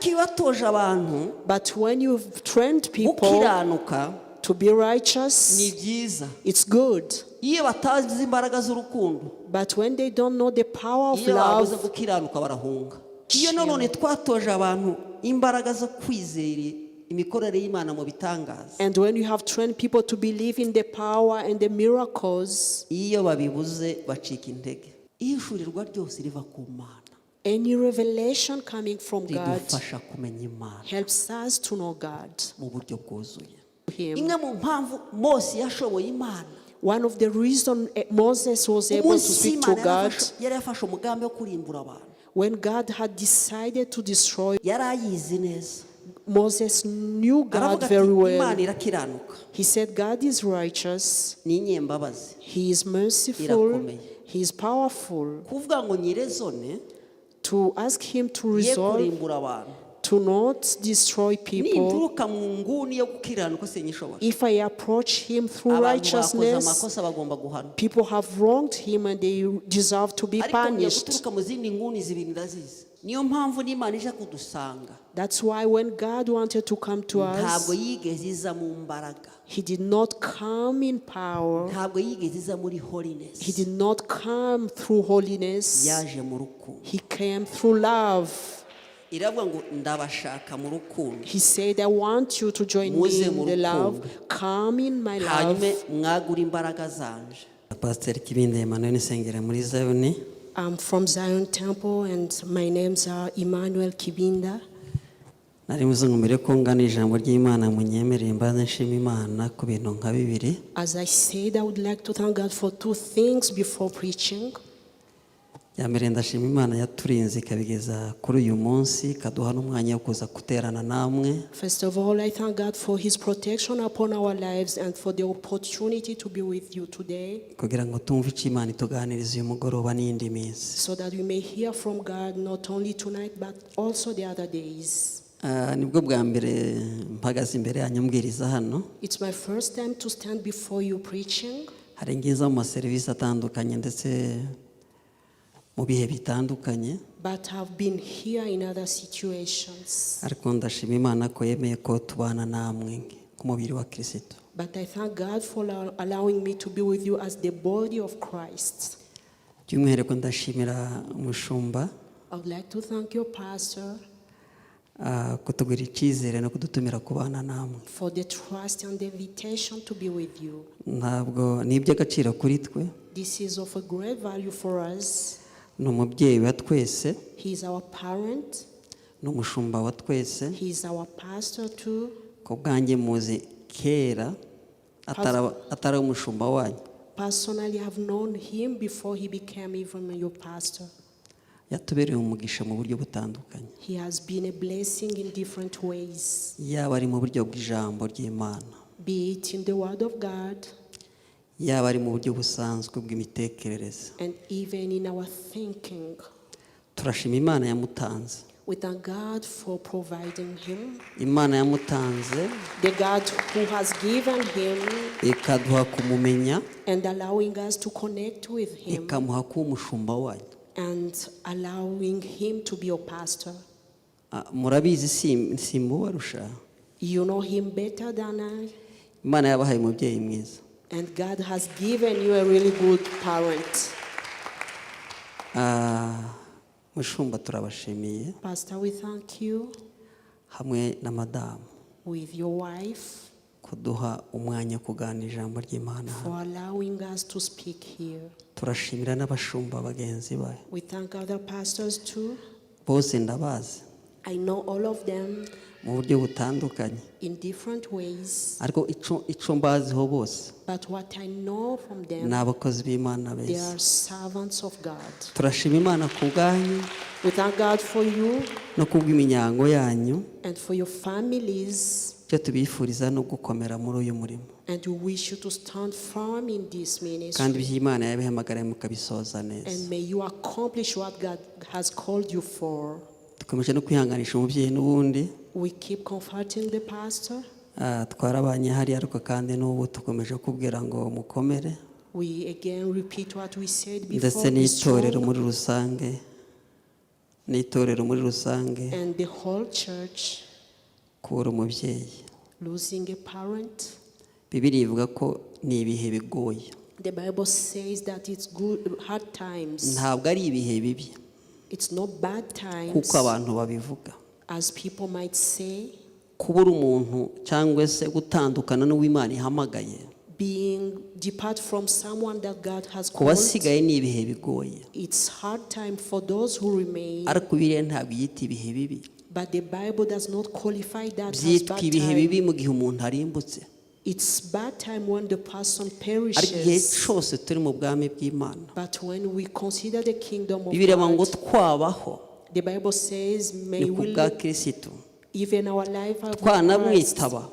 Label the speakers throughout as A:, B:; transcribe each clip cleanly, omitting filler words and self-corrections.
A: Ariko iyo watoje abantu
B: But when you've trained people
A: gukiranuka,
B: to be righteous,
A: ni byiza.
B: It's good.
A: Iyo batazi imbaraga z'urukundo,
B: But when they don't know the power of
A: iyo babuze
B: love,
A: gukiranuka, barahunga. Iyo nanone twatoje abantu imbaraga zo kwizera imikorere y'Imana mu bitangaza,
B: and when you have trained people to believe in the power and the miracles,
A: iyo babibuze bacika intege. Ihishurirwa ryose riva ku Mana
B: any revelation coming from God
A: ridufasha kumenya Imana
B: helps us to know God.
A: Mu buryo bwuzuye.
B: Him.
A: Imwe mu mpamvu Mose yashoboye Imana,
B: One of the reasons Moses was able to
A: umunsi
B: speak to
A: Imana
B: God,
A: yari yafashe umugambi wo kurimbura abantu,
B: when God had decided to destroy,
A: yari ayizi neza.
B: Moses knew God
A: Aravuga ati
B: very
A: Imana
B: well.
A: irakiranuka,
B: He said, "God is righteous,
A: ni inyembabazi,
B: He is merciful,
A: irakomeye.
B: He is powerful."
A: Kuvuga ngo nyirésoudre,
B: To ask Him to
A: ye
B: resolve,
A: kurimbura abantu,
B: to not destroy people,
A: ninturuka mu nguni yo gukiranuka sinyishobora.
B: If I approach Him through
A: Abantu bakoze
B: righteousness,
A: amakosa, bagomba guhanwa.
B: People have wronged Him and they deserve to be
A: Ariko ngiye
B: punished.
A: Guturuka mu zindi nguni zibiri ndazizi. Niyo mpamvu n'Imana ije kudusanga,
B: That's why when God wanted to come to us,
A: ntabwo yigeze iza mu mbaraga,
B: He did not come in power.
A: Ntabwo yigeze iza muri holiness,
B: He did not come through holiness.
A: Yaje mu rukundo.
B: He came through love.
A: Iravuga ngo ndabashaka mu rukundo.
B: He said, "I want you to join me
A: Muze
B: in
A: mu
B: the love.
A: rukundo.
B: Come in my
A: Hanyuma
B: love."
A: mwagura imbaraga zanje. Pasiteri Kibinda Emmanuel, nsengera muri Zayoni.
B: I'm from Zion Temple and my names are Emmanuel Kibinda.
A: Nari mvuze ngo mbere ko ngana ijambo ry'Imana, munyemerere mbanze nshima Imana ku bintu nka bibiri.
B: As I said, I would like to thank God for two things before preaching.
A: Ya mbere, ndashima Imana yaturinze ikabigeza kuri uyu munsi, ikaduha n'umwanya wo kuza guterana namwe.
B: First of all, I thank God for His protection upon our lives and for the opportunity to be with you today,
A: kugira ngo tumve icyo Imana ituganiriza uyu mugoroba n'iyindi minsi.
B: So that we may hear from God not only tonight but also the other days.
A: Ah, nibwo bwa mbere mpagaze imbere yanyu mbwiriza hano.
B: It's my first time to stand before you preaching,
A: Hari ngiza mu maserivisi atandukanye ndetse mu bihe bitandukanye,
B: but I've been here in other situations.
A: Ariko ndashima Imana ko yemeye ko tubana namwe nk'umubiri wa Kirisito.
B: But I thank God for allowing me to be with you as the body of Christ.
A: By'umwihariko ndashimira umushumba
B: I would like to thank your pastor
A: ah, kutugirira icyizere no kudutumira kubana namwe.
B: For the trust and the invitation to be with you.
A: Ntabwo ni iby'agaciro kuri twe.
B: This is of a great value for us.
A: Ni umubyeyi wa twese,
B: He is our parent,
A: ni umushumba wa twese.
B: He is our pastor too.
A: Ku bwanjye muzi kera atari umushumba wanyu.
B: Personally, I've known him before he became even your pastor.
A: Yatubereye umugisha mu buryo butandukanye,
B: He has been a blessing in different ways,
A: yaba ari mu buryo bw'ijambo ry'Imana,
B: be it in the Word of God
A: yaba ari mu buryo busanzwe bw'imitekerereze.
B: And even in our thinking.
A: Turashima Imana yamutanze.
B: We thank God for providing him,
A: Imana yamutanze,
B: the God who has given him
A: ikaduha kumumenya,
B: and allowing us to connect with him
A: ikamuha kuba umushumba wanyu.
B: And allowing him to be your pastor.
A: Ah, murabizi simubarusha.
B: You know him better than I,
A: Imana yabahaye umubyeyi mwiza.
B: And God has given you a really good parent.
A: Ah, mushumba, turabashimiye
B: Pastor, we thank you
A: hamwe na madamu
B: with your wife
A: kuduha umwanya wo kuganira ijambo ry'Imana hano.
B: For allowing us to speak here.
A: Turashimira n'abashumba bagenzi bayo.
B: We thank other pastors too.
A: Bose ndabazi
B: I know all of them
A: mu buryo butandukanye,
B: in different ways,
A: ariko ico mbaziho bose,
B: but what I know from them,
A: ni abakozi b'Imana
B: they
A: beza.
B: Are servants of God.
A: Turashima Imana ku bwanyu
B: We thank God for you
A: no kubw'imiryango yanyu.
B: And for your families,
A: Icyo tubifuriza no gukomera muri uyu murimo,
B: and we wish you to stand firm in this ministry.
A: Kandi ibyo Imana yabihamagariye mukabisoza neza.
B: And may you accomplish what God has called you for.
A: Dukomeje no kwihanganisha umubyeyi n'ubundi.
B: We keep comforting the pastor.
A: Ah, twarabanye hariya, ariko kandi n'ubu tukomeje kubwira ngo mukomere,
B: We again repeat what we said
A: ndetse
B: before. Be
A: n'itorero
B: strong.
A: Muri rusange. N'itorero muri rusange
B: and the whole church
A: kubura umubyeyi.
B: Losing a parent.
A: Bibiliya ivuga ko ni ibihe bigoye.
B: The Bible says that it's good hard times.
A: Ntabwo ari ibihe bibi
B: It's not bad times,
A: kuko abantu babivuga.
B: As people might say.
A: Kubura umuntu cyangwa se gutandukana n'uw'Imana ihamagaye,
B: Being depart from someone that God has
A: ku
B: called.
A: basigaye ni ibihe bigoye.
B: It's hard time for those who remain.
A: Ariko Bibiliya ntabwo yita ibihe bibi.
B: But the Bible does not qualify that as
A: Byitwa
B: bad
A: ibihe
B: time.
A: bibi mu gihe umuntu arimbutse.
B: It's bad time when the person
A: Ariko igihe
B: perishes.
A: cyose turi mu bwami bw'Imana,
B: But when we consider the kingdom of
A: Bibiliya ivuga ngo
B: God,
A: twabaho
B: the Bible says, may
A: ni ku
B: we
A: bwa
B: live
A: Kirisitu,
B: even our life of Christ.
A: twanamwitaba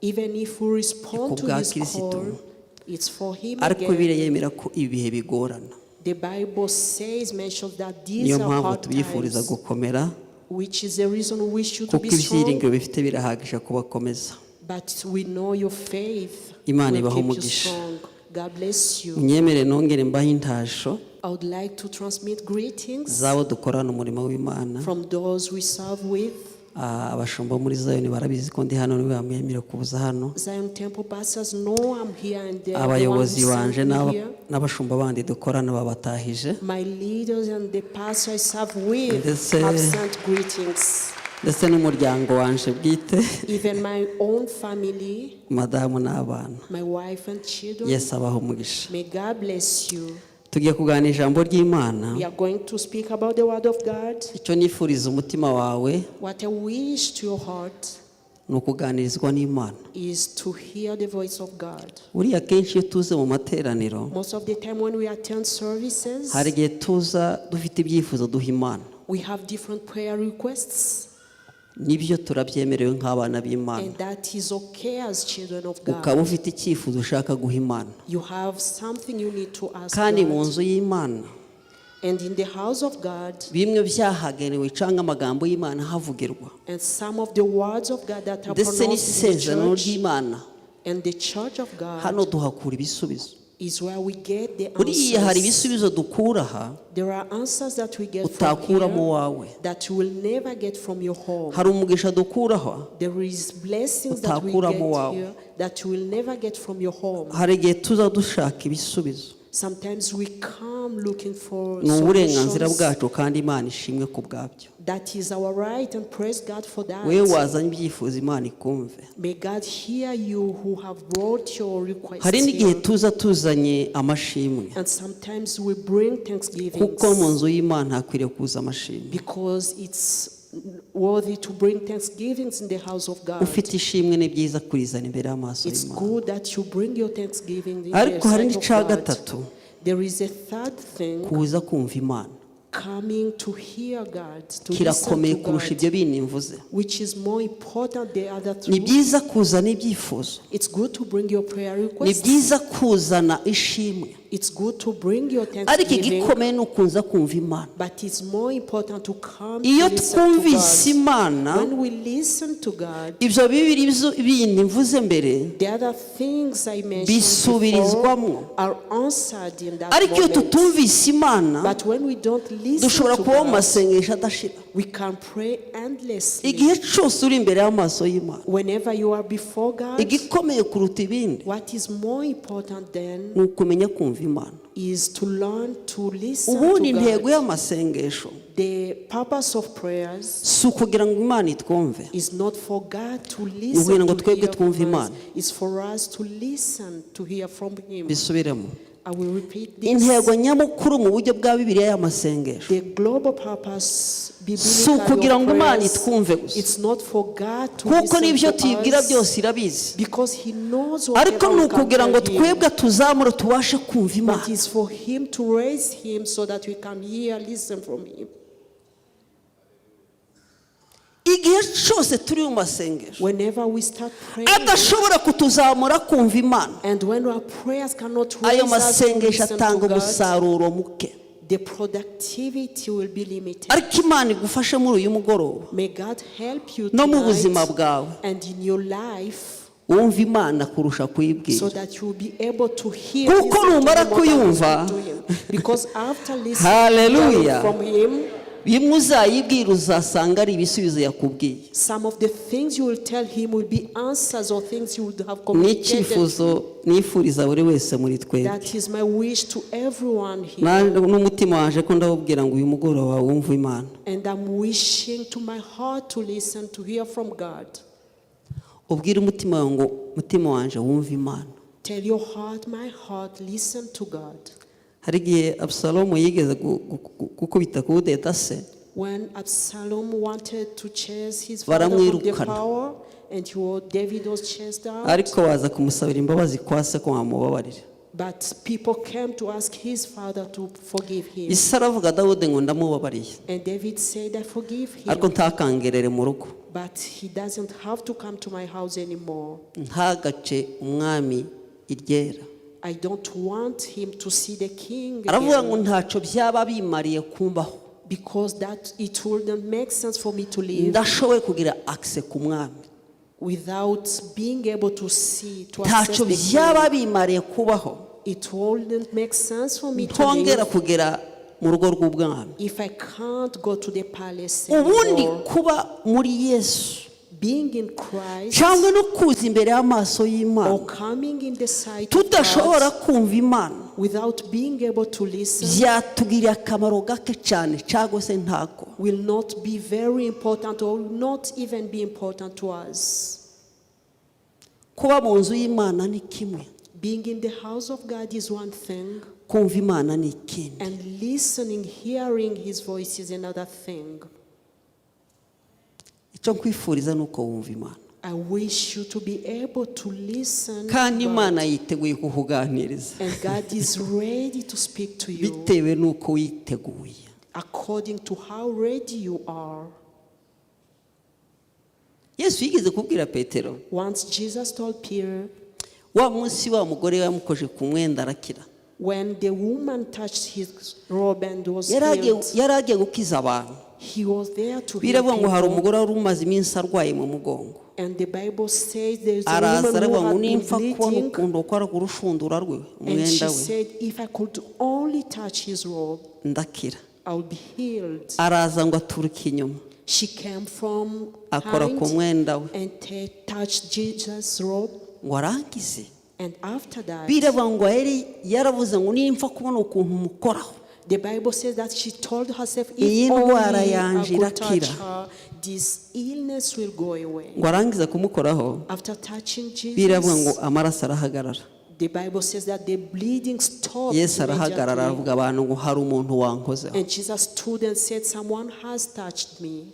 B: Even if we respond
A: ku
B: to
A: bwa
B: his
A: Kirisitu.
B: call, it's for him
A: Ariko Bibiliya
B: again.
A: yemera ko ibihe bigorana.
B: The Bible says, mentions that these
A: Niyo
B: are
A: mpamvu
B: hard
A: tubifuriza
B: times,
A: gukomera,
B: which is the reason we should
A: kuko
B: be strong.
A: ibyiringiro bifite birahagije kubakomeza.
B: But we know your faith
A: Imana
B: will
A: ibahe
B: keep you
A: umugisha.
B: strong. God bless you.
A: Munyemere nongere mbahe intasho
B: I would like to transmit greetings
A: z'abo dukorana umurimo w'Imana.
B: From those we serve with.
A: Ah, abashumba bo muri Zayoni barabizi ko ndi hano, nibo bamwemerera kuza hano.
B: Zion Temple pastors know I'm here and they are the
A: Abayobozi
B: ones who
A: banje
B: sent me
A: n'aba-
B: here.
A: n'abashumba bandi dukorana babatahije.
B: My leaders and the pastor I serve with
A: Ndetse-
B: have sent greetings.
A: Ndetse n'umuryango wanje bwite,
B: Even my own family,
A: madamu n'abana.
B: My wife and children.
A: Yesu abaha umugisha.
B: May God bless you.
A: Tugiye kuganira ijambo ry'Imana.
B: We are going to speak about the word of God.
A: Icyo nifuriza umutima wawe
B: What I wish to your heart
A: ni ukuganirizwa n'Imana.
B: Is to hear the voice of God.
A: Buriya kenshi iyo tuze mu materaniro,
B: Most of the time when we attend services,
A: hari igihe tuza dufite ibyifuzo duha Imana.
B: We have different prayer requests,
A: Nibyo, turabyemerewe nk'abana b'Imana.
B: And that is okay as children of God.
A: Ukaba ufite icyifuzo ushaka guha Imana,
B: You have something you need to ask
A: kandi mu
B: God.
A: nzu y'Imana,
B: And in the house of God,
A: bimwe byahagenewe cyangwa amagambo y'Imana ahavugirwa,
B: and some of the words of God that are
A: ndetse
B: pronounced in the
A: n'isezerano
B: church,
A: ry'Imana,
B: and the church of God
A: hano duhakura ibisubizo.
B: Is where we get the
A: Buriya hari
B: answers.
A: ibisubizo dukura aha
B: There are answers that we get from
A: utakura mu
B: here
A: wawe.
B: That you will never get from your home.
A: Hari umugisha dukura aha
B: There is blessings that we
A: utakura mu
B: get
A: wawe.
B: Here that you will never get from your home.
A: Hari igihe tuza dushaka ibisubizo.
B: Sometimes we come looking for
A: Ni uburenganzira
B: solutions.
A: bwacu kandi Imana ishimwe ku bwabyo.
B: That is our right, and praise God for that.
A: Wewe wazanye ibyifuzo, Imana ikumve.
B: May God hear you who have brought your requests
A: Hari n'igihe
B: here.
A: tuza tuzanye amashimwe,
B: And sometimes we bring thanksgivings
A: kuko mu nzu y'Imana hakwiriye kuza amashimwe.
B: Because it's worthy to bring thanksgivings in the house of God.
A: Ufite ishimwe ni byiza kurizana imbere y'amaso
B: It's
A: y'Imana.
B: Good that you bring your thanksgiving in the
A: Ariko hari
B: sight of
A: n'icya
B: God.
A: gatatu,
B: There is a third thing,
A: kuza kumva Imana
B: coming to hear God, to listen
A: kirakomeye
B: to
A: kurusha
B: God,
A: ibyo bindi mvuze.
B: Which is more important than the other
A: Ni
B: two.
A: byiza kuzana ibyifuzo,
B: It's good to bring your prayer
A: ni
B: requests.
A: byiza kuzana ishimwe,
B: It's good to bring your
A: ariko
B: thanksgiving,
A: igikomeye ni ukuza kumva Imana.
B: But it's more important to come
A: Iyo
B: to listen to
A: twumvise
B: God.
A: Imana,
B: When we listen to God,
A: ibyo bibiri bindi mvuze mbere
B: the other things I mentioned
A: bisubirizwamo.
B: Before are answered in that
A: Ariko iyo
B: moment.
A: tutumvise Imana,
B: But when we don't listen
A: dushobora
B: to
A: kuba mu
B: God,
A: masengesho adashira.
B: We can pray endlessly.
A: Igihe cyose uri imbere y'amaso y'Imana,
B: Whenever you are before God,
A: igikomeye kuruta ibindi
B: what is more important then
A: ni ukumenya kumva Imana.
B: Is to learn to listen
A: Ubundi
B: to
A: intego
B: God.
A: y'amasengesho
B: The purpose of prayers
A: si ukugira ngo Imana itwumve,
B: is not for God to
A: ukugira
B: listen
A: ngo
B: to
A: twebwe
B: hear
A: twumve
B: from us.
A: Imana.
B: It's for us to listen to hear from Him.
A: Bisubiremo.
B: I will repeat this.
A: Intego nyamukuru mu buryo bwa Bibiliya y'amasengesho
B: The global purpose
A: si ukugira
B: biblically
A: ngo
B: of
A: Imana
B: prayers,
A: itwumve gusa,
B: it's not for God to
A: kuko
B: listen
A: n'ibyo
B: to
A: tuyibwira
B: us
A: byose irabizi,
B: because He knows
A: ariko
B: whatever
A: ni
B: we can
A: ukugira ngo
B: tell Him.
A: twebwe tuzamure tubashe kumva Imana.
B: But it's for Him to raise Him so that we can hear, listen from Him.
A: Igihe cyose turi mu masengesho
B: Whenever we start praying,
A: adashobora kutuzamura kumva Imana,
B: and when our prayers cannot
A: ayo
B: raise us to
A: masengesho
B: listen
A: atanga
B: to God,
A: umusaruro muke.
B: The productivity will be limited.
A: Ariko Imana igufashe muri uyu mugoroba
B: May God help you
A: no mu buzima
B: tonight
A: bwawe
B: and in your life
A: wumva Imana kurusha kuyibwira.
B: So that you will be able to hear,
A: Kuko
B: listen to
A: numara
B: Him more than
A: kuyumva,
B: listen to Him. Because after listening
A: Hallelujah.
B: Hearing from Him,
A: Bimwe uzayibwira uzasanga ari ibisubizo yakubwiye.
B: Some of the things you will tell him will be answers or things you would have communicated.
A: N'icyifuzo nifuriza buri wese muri twebwe.
B: That is my wish to everyone here.
A: N'umutima waje ko ndawubwira ngo uyu mugoroba wumve Imana.
B: And I'm wishing to my heart to listen, to hear from God.
A: Ubwire umutima wawe ngo mutima wanje wumve Imana.
B: Tell your heart, my heart, listen to God.
A: Hari igihe Abusalomu yigeze gukubita kudeta se.
B: When Absalom wanted to chase his father from the
A: Baramwirukana.
B: Power, and David was chased out.
A: Ariko baza kumusabira imbabazi kwa se ko wamubabarira.
B: But people came to ask his father to forgive him.
A: Ise aravuga Dawudi ngo ndamubabariye,
B: And David said, I forgive him.
A: Ariko ntakangerere mu rugo.
B: But he doesn't have to come to my house anymore.
A: Ntagace umwami iryera.
B: I don't want him to see the king
A: Aravuga ngo
B: again,
A: ntacyo byaba bimariye kumbaho
B: because that it wouldn't make sense for me to live
A: ndashoboye kugira access ku mwami.
B: Without being able to see, to access
A: Ntacyo
B: the
A: byaba
B: king.
A: bimariye kubaho
B: It wouldn't make sense for me to
A: ntongera
B: live
A: kugera mu rugo rw'ubwami.
B: If I can't go to the palace
A: Ubundi
B: anymore.
A: Kuba muri Yesu
B: Being in Christ
A: cyangwa no kuza imbere y'amaso y'Imana
B: or coming in the sight of
A: tudashobora
B: God
A: kumva Imana
B: without being able to listen
A: byatugiriye akamaro gake cyane cyangwa se ntako.
B: Will not be very important or will not even be important to us.
A: Kuba mu nzu y'Imana ni kimwe,
B: Being in the house of God is one thing,
A: kumva Imana ni ikindi.
B: And listening, hearing His voice is another thing.
A: Icyo nkwifuriza ni uko wumva Imana.
B: I wish you to be able to listen to
A: Kandi
B: God.
A: Imana yiteguye kukuganiriza
B: And God is ready to speak to you
A: bitewe n'uko witeguye.
B: According to how ready you are.
A: Yesu yigeze kubwira Petero,
B: Once Jesus told Peter,
A: wa munsi wa mugore yamukoje ku mwenda arakira,
B: when the woman touched his robe and was
A: yari agiye
B: healed,
A: yari agiye gukiza abantu.
B: He was there to heal
A: Biravuga ngo hari
B: people.
A: umugore wari umaze iminsi arwaye mu mugongo.
B: And the Bible says there is a
A: Araza
B: woman who
A: aravuga ngo
B: had been
A: nimpfa kubona
B: bleeding.
A: ukuntu ukora ku rushundura rwe
B: And she
A: umwenda we
B: said, if I could only touch his robe,
A: ndakira.
B: I'll be healed.
A: Araza ngo aturuke inyuma
B: She came from
A: akora ku
B: behind
A: mwenda we
B: and touched Jesus' robe.
A: Ngo arangize.
B: And after that,
A: Biravuga ngo yari yaravuze ngo nimfa kubona ukuntu mukoraho
B: the Bible says that she told herself,
A: iyi
B: if
A: ndwara
B: only I
A: yanje
B: could touch
A: irakira.
B: Her, this illness will go away.
A: Ngo arangize kumukoraho,
B: After touching
A: biravuga ngo
B: Jesus,
A: amaraso arahagarara.
B: The Bible says that the bleeding stopped
A: Yesu arahagarara
B: immediately.
A: aravuga abantu ngo hari umuntu wankozeho.
B: And Jesus stood and said, someone has touched me.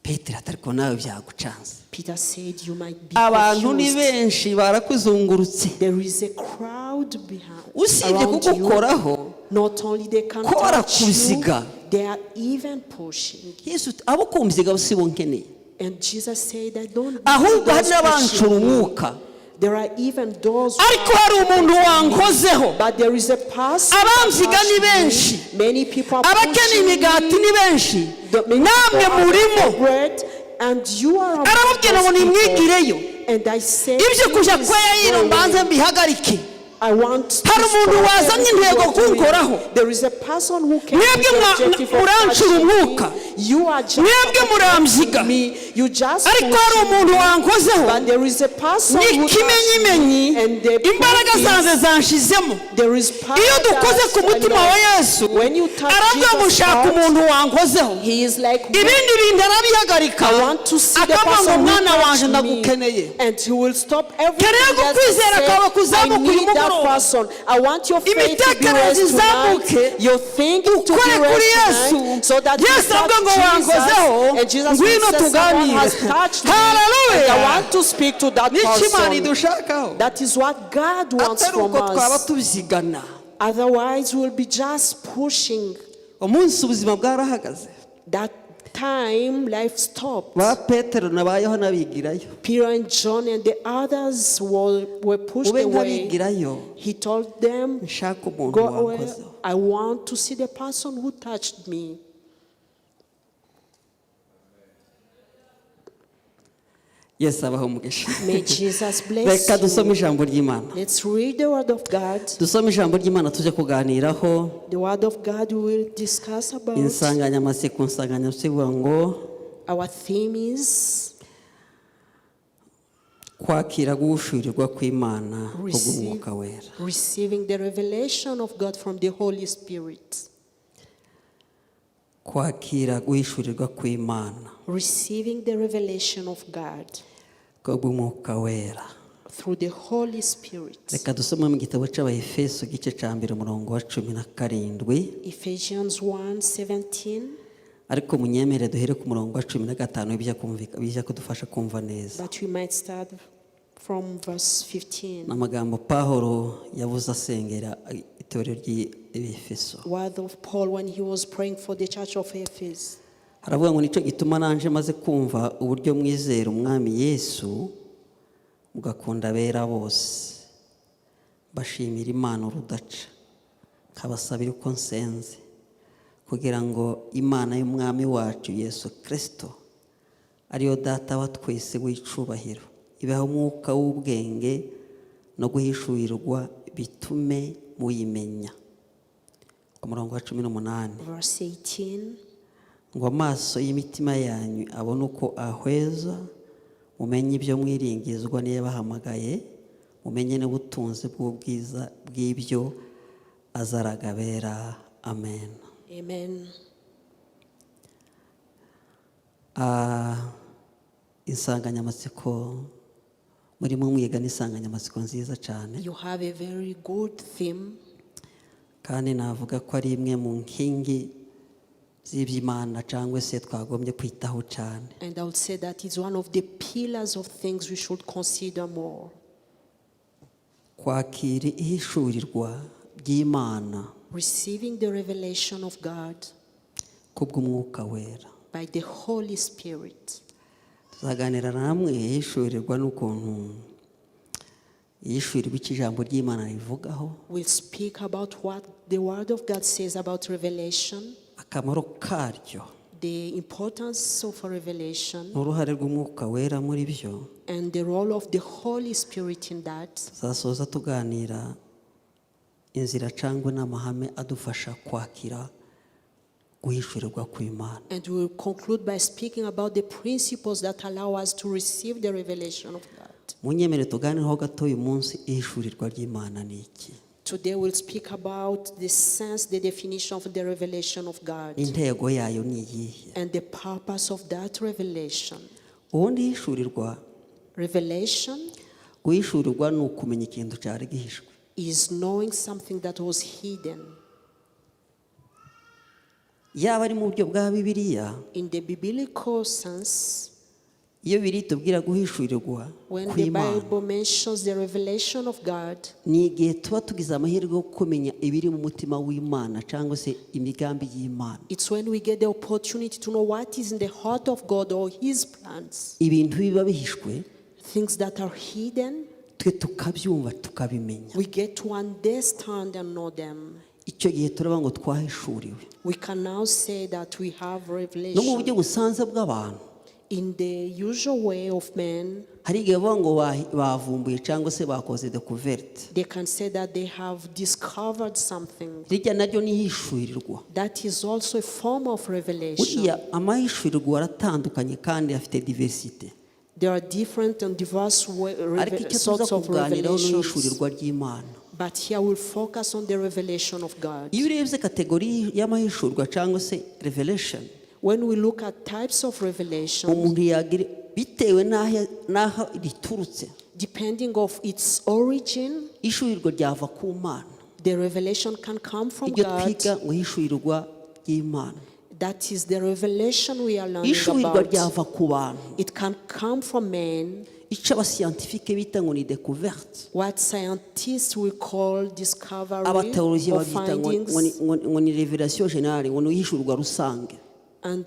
A: Petero ati ariko nawe byagucanze.
B: Peter said, you might be
A: Abantu ni
B: confused.
A: Benshi barakuzungurutse.
B: There is a crowd behind
A: Usibye
B: around you.
A: kugukoraho,
B: Not only they can
A: ko
B: touch you,
A: barakuziga.
B: They are even pushing.
A: Yesu ati, abo kumziga si bo nkeneye,
B: And Jesus said, I don't need
A: ahubwo hari
B: those
A: n'abanshura
B: pushing me.
A: umwuka.
B: There are even those who
A: Ariko
B: are
A: hari umuntu wankozeho.
B: But there is a person
A: Abamziga
B: that
A: ni
B: touched me.
A: benshi.
B: Many people are
A: Abakeneye
B: pushing me.
A: imigati ni benshi,
B: Many
A: namwe
B: people are
A: murimo.
B: bread, and you are among
A: Arababwira ngo
B: those people.
A: nimwigireyo.
B: And I said,
A: Ibyo kujya
B: "Please
A: kwa Yayiro
B: go
A: mbanze
B: away.
A: mbihagarike.
B: I want to
A: Hari umuntu
B: stop
A: wazanye
B: everything
A: intego
B: you're doing.
A: kunkoraho.
B: There is a person who came
A: Mwebwe
B: with the objective of
A: muranshura
B: touching me.
A: umwuka.
B: You are just
A: Mwebwe muramziga.
B: me. You just
A: Ariko hari
B: pushing
A: umuntu
B: me.
A: wankozeho.
B: But there is a person who touched
A: N'ikimenyimenyi
B: me, and the
A: imbaraga
B: proof is
A: zanjye zanshizemo.
B: There is power
A: Iyo dukoze
B: that
A: ku mutima
B: I
A: wa
B: know.
A: Yesu,
B: When you touch
A: aravuga ngo
B: Jesus'
A: nshaka
B: heart,
A: umuntu wankozeho,
B: he is like,
A: ibindi bintu arabihagarika,
B: I want to see the
A: akavuga ngo
B: person who
A: mwana wanje
B: touched me.
A: Ndagukeneye.
B: And he will stop everything
A: Nkeneye
B: else and
A: kukwizera
B: say,
A: kwawe
B: I
A: kuzamuka uyu
B: need that
A: mugoroba.
B: Person. I want your faith to be
A: Imitekerereze
B: raised tonight.
A: izamuke,
B: Your thinking to be
A: ukore kuri
B: raised
A: Yesu.
B: tonight. So that you
A: Yesu
B: touch
A: aravuga ngo
B: Jesus.
A: wankozeho,
B: And Jesus will
A: ngwino
B: say, someone
A: tuganire.
B: has touched me.
A: Hallelujah.
B: And I want to speak to that
A: Nicyo Imana
B: person.
A: idushakaho,
B: That is what God wants
A: atari
B: from
A: uko twaba
B: us.
A: tubyigana.
B: Otherwise, we'll be just pushing.
A: Umunsi ubuzima bwarahagaze,
B: That time, life stopped.
A: Ba Petero na ba Yohana bigirayo.
B: Peter and John and the others were pushed
A: Ube
B: away.
A: nk'abigirayo,
B: He told them,
A: nshaka umuntu
B: go away.
A: wankozeho.
B: I want to see the person who touched me.
A: Yesu abahe umugisha.
B: May Jesus bless
A: Reka dusome
B: you.
A: ijambo ry'Imana.
B: Let's read the word of God.
A: Dusome ijambo ry'Imana tujye kuganiraho.
B: The word of God we will discuss about.
A: Insanganyamatsiko ivuga ngo
B: Our theme is
A: kwakira guhishurirwa kw'Imana
B: Receive.
A: kubw'Umwuka Wera.
B: Receiving the revelation of God from the Holy Spirit.
A: Kwakira guhishurirwa kw'Imana
B: Receiving the revelation of God
A: kubw'Umwuka Wera.
B: Through the Holy Spirit.
A: Reka dusome mu gitabo cy'Abayefeso, igice cya mbere, umurongo wa 17.
B: Ephesians 1:17.
A: Ariko munyemere duhere ku murongo wa 15, bijya kudufasha kumva neza.
B: But we might start from verse 15.
A: Ni amagambo Pawulo yavuze asengera itorero ry'Efeso.
B: Word of Paul when he was praying for the church of Ephesus.
A: Haravuga ngo: "Nicyo gituma nanje maze kumva uburyo mwizera Umwami Yesu, mugakunda abera bose, mbashimira Imana urudaca, nkabasabira uko nsenze, kugira ngo Imana y'Umwami wacu Yesu Kirisito, ariyo Data wa twese w'icubahiro, ibahe umwuka w'ubwenge no guhishurirwa, bitume muyimenya." Ku murongo wa 18,
B: Verse 18.
A: ngo amaso y'imitima yanyu abone uko ahweza, mumenye ibyo mwiringizwa n'iyabahamagaye, mumenye n'ubutunzi bw'ubwiza bw'ibyo azaraga abera. Amen.
B: Amen.
A: Insanganyamatsiko murimo mwiga ni insanganyamatsiko nziza cyane.
B: You have a very good theme.
A: Kandi navuga ko ari imwe mu nkingi z'iby'Imana cyangwa se twagombye kwitaho cyane.
B: And I would say that it's one of the pillars of things we should consider more.
A: Kwakira ihishurirwa ry'Imana
B: Receiving the revelation of God
A: kubw'Umwuka Wera.
B: By the Holy Spirit.
A: Tuzaganira namwe ihishurirwa n'ukuntu ihishurirwa, icyo ijambo ry'Imana rivugaho,
B: We'll speak about what the Word of God says about revelation,
A: akamaro karyo,
B: the importance of a revelation,
A: n'uruhare rw'Umwuka Wera muri byo.
B: And the role of the Holy Spirit in that.
A: Tuzasoza tuganira inzira cyangwa n'amahame adufasha kwakira guhishurirwa kw'Imana.
B: And we will conclude by speaking about the principles that allow us to receive the revelation of God.
A: Munyemere tuganireho gato uyu munsi: ihishurirwa ry'Imana ni iki?
B: Today we'll speak about the sense, the definition of the revelation of God,
A: Intego yayo ni iyihe?
B: And the purpose of that revelation.
A: Ubundi ihishurirwa,
B: Revelation
A: guhishurirwa ni ukumenya ikintu cyari gihishwe.
B: Is knowing something that was hidden.
A: Yaba ari mu buryo bwa Bibiliya,
B: In the biblical sense,
A: iyo biri tubwira guhishurirwa
B: when the
A: kw'Imana,
B: Bible mentions the revelation of God,
A: ni igihe tuba tugize amahirwe yo kumenya ibiri mu mutima w'Imana cyangwa se imigambi y'Imana,
B: it's when we get the opportunity to know what is in the heart of God or His plans.
A: Ibintu biba bihishwe,
B: Things that are hidden,
A: twe tukabyumva, tukabimenya.
B: We get to understand and know them.
A: Icyo gihe turaba ngo twahishuriwe.
B: We can now say that we have
A: No mu
B: revelation.
A: Buryo busanzwe bw'abantu,
B: In the usual way of men,
A: hari igihe bavuga ngo bavumbuye cyangwa se bakoze découverte.
B: They can say that they have discovered something.
A: Rijya naryo ni ihishurirwa.
B: That is also a form of revelation.
A: Buriya amahishurirwa aratandukanye kandi afite diversité.
B: There are different and diverse
A: Ariko icyo tuza
B: sorts of
A: kuganiraho ni
B: revelations.
A: ihishurirwa ry'Imana.
B: But here we'll focus on the revelation of God.
A: Iyo urebye catégorie y'amahishurwa cyangwa se revelation,
B: When we look at types of revelation,
A: umuntu yagira bitewe n'aho riturutse,
B: depending of its origin,
A: ishurirwa ryava ku Mana,
B: the revelation can come from
A: iryo
B: God.
A: twiga ngo ihishurirwa ry'Imana.
B: That is the revelation we are learning
A: Ishurirwa
B: about.
A: ryava ku bantu,
B: It can come from men,
A: icyo abascientifiques bita ngo ni découverte,
B: what scientists will call discovery
A: abathéologiens
B: or
A: babyita
B: findings,
A: ngo ni révélation générale, ngo ni ihishurwa rusange.
B: And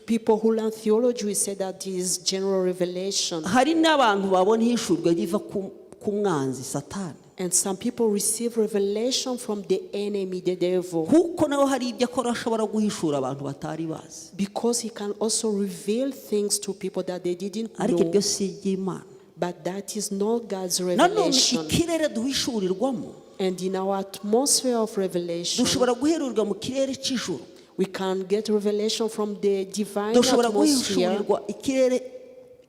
B: people who learn theology will say that is general revelation.
A: Hari n'abantu babona ihishurwa riva ku mwanzi Satani.
B: And some people receive revelation from the enemy, the devil,
A: Kuko nawe hari ibyo akora ashobora guhishura abantu batari bazi.
B: Because he can also reveal things to people that they didn't
A: Ariko
B: know.
A: ibyo si iby'Imana.
B: But that is not God's
A: Nanone
B: revelation.
A: Ikirere duhishurirwamo,
B: And in our atmosphere of revelation,
A: dushobora guherurirwa mu kirere cy'ijuru,
B: we can get revelation from the divine
A: dushobora
B: atmosphere.
A: guhishurirwa ikirere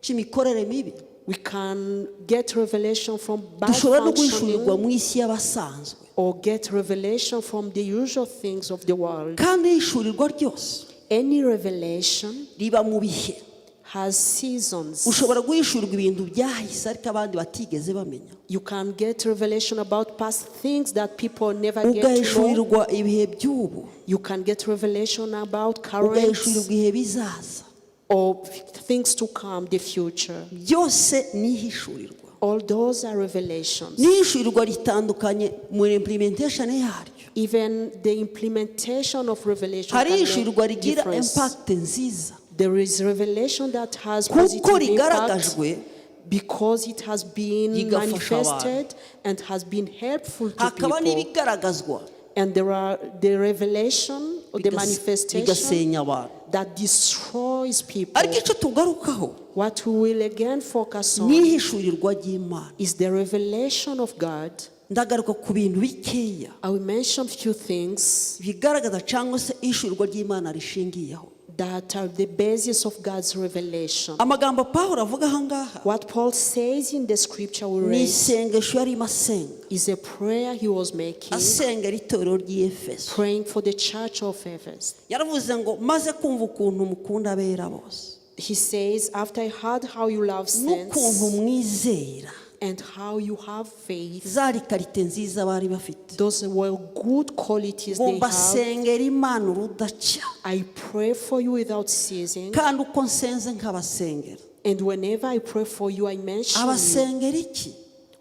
A: cy'imikorere mibi,
B: We can get revelation from bad
A: dushobora no guhishurirwa
B: functioning
A: mu isi y'abasanzwe.
B: Or get revelation from the usual things of the world.
A: Kandi ihishurirwa ryose
B: Any revelation
A: riba mu bihe.
B: Has seasons.
A: Ushobora guhishurirwa ibintu byahise ariko abandi batigeze bamenya,
B: You can get revelation about past things that people never get to know.
A: ugahishurirwa ibihe by'ubu,
B: You can get revelation about current
A: ugahishurirwa ibihe bizaza.
B: Or things to come, the future.
A: Byose ni ihishurirwa.
B: All those are revelations.
A: N'ihishurirwa ritandukanye muri implementation yaryo.
B: Even the implementation of revelation
A: Hari
B: can make
A: ihishurirwa rigira
B: difference.
A: Impact nziza
B: There is revelation that has
A: kuko
B: positive impact
A: rigaragajwe
B: because it has been
A: rigafasha
B: manifested and has been helpful to
A: hakaba
B: people.
A: N'ibigaragazwa
B: And there are the revelation or the manifestation
A: bigasenya abantu.
B: That destroys people.
A: Ariko icyo tugarukaho
B: What we will again focus on
A: ni ihishurirwa ry'Imana.
B: Is the revelation of God.
A: Ndagaruka ku bintu bikeya
B: I will mention few things
A: bigaragaza cyangwa se ihishurirwa ry'Imana rishingiyeho.
B: That are the basis of God's revelation.
A: Amagambo Pawulo avuga aha ngaha
B: What Paul says in the scripture we
A: ni
B: read
A: isengesho yarimo asenga,
B: is a prayer he was making,
A: asengera itorero ry'i Efeso.
B: Praying for the church of Ephesus.
A: Yaravuze ngo maze kumva ukuntu mukunda abera bose
B: He says, "After I heard how you love
A: n'ukuntu
B: saints
A: mwizera,
B: and how you have faith,"
A: zari qualité nziza bari bafite,
B: those were good qualities
A: ngo
B: they have.
A: mbasengera Imana urudaca,
B: "I pray for you without ceasing."
A: kandi uko nsenze nkabasengera.
B: And whenever I pray for you, I mention you.
A: Abasengera iki?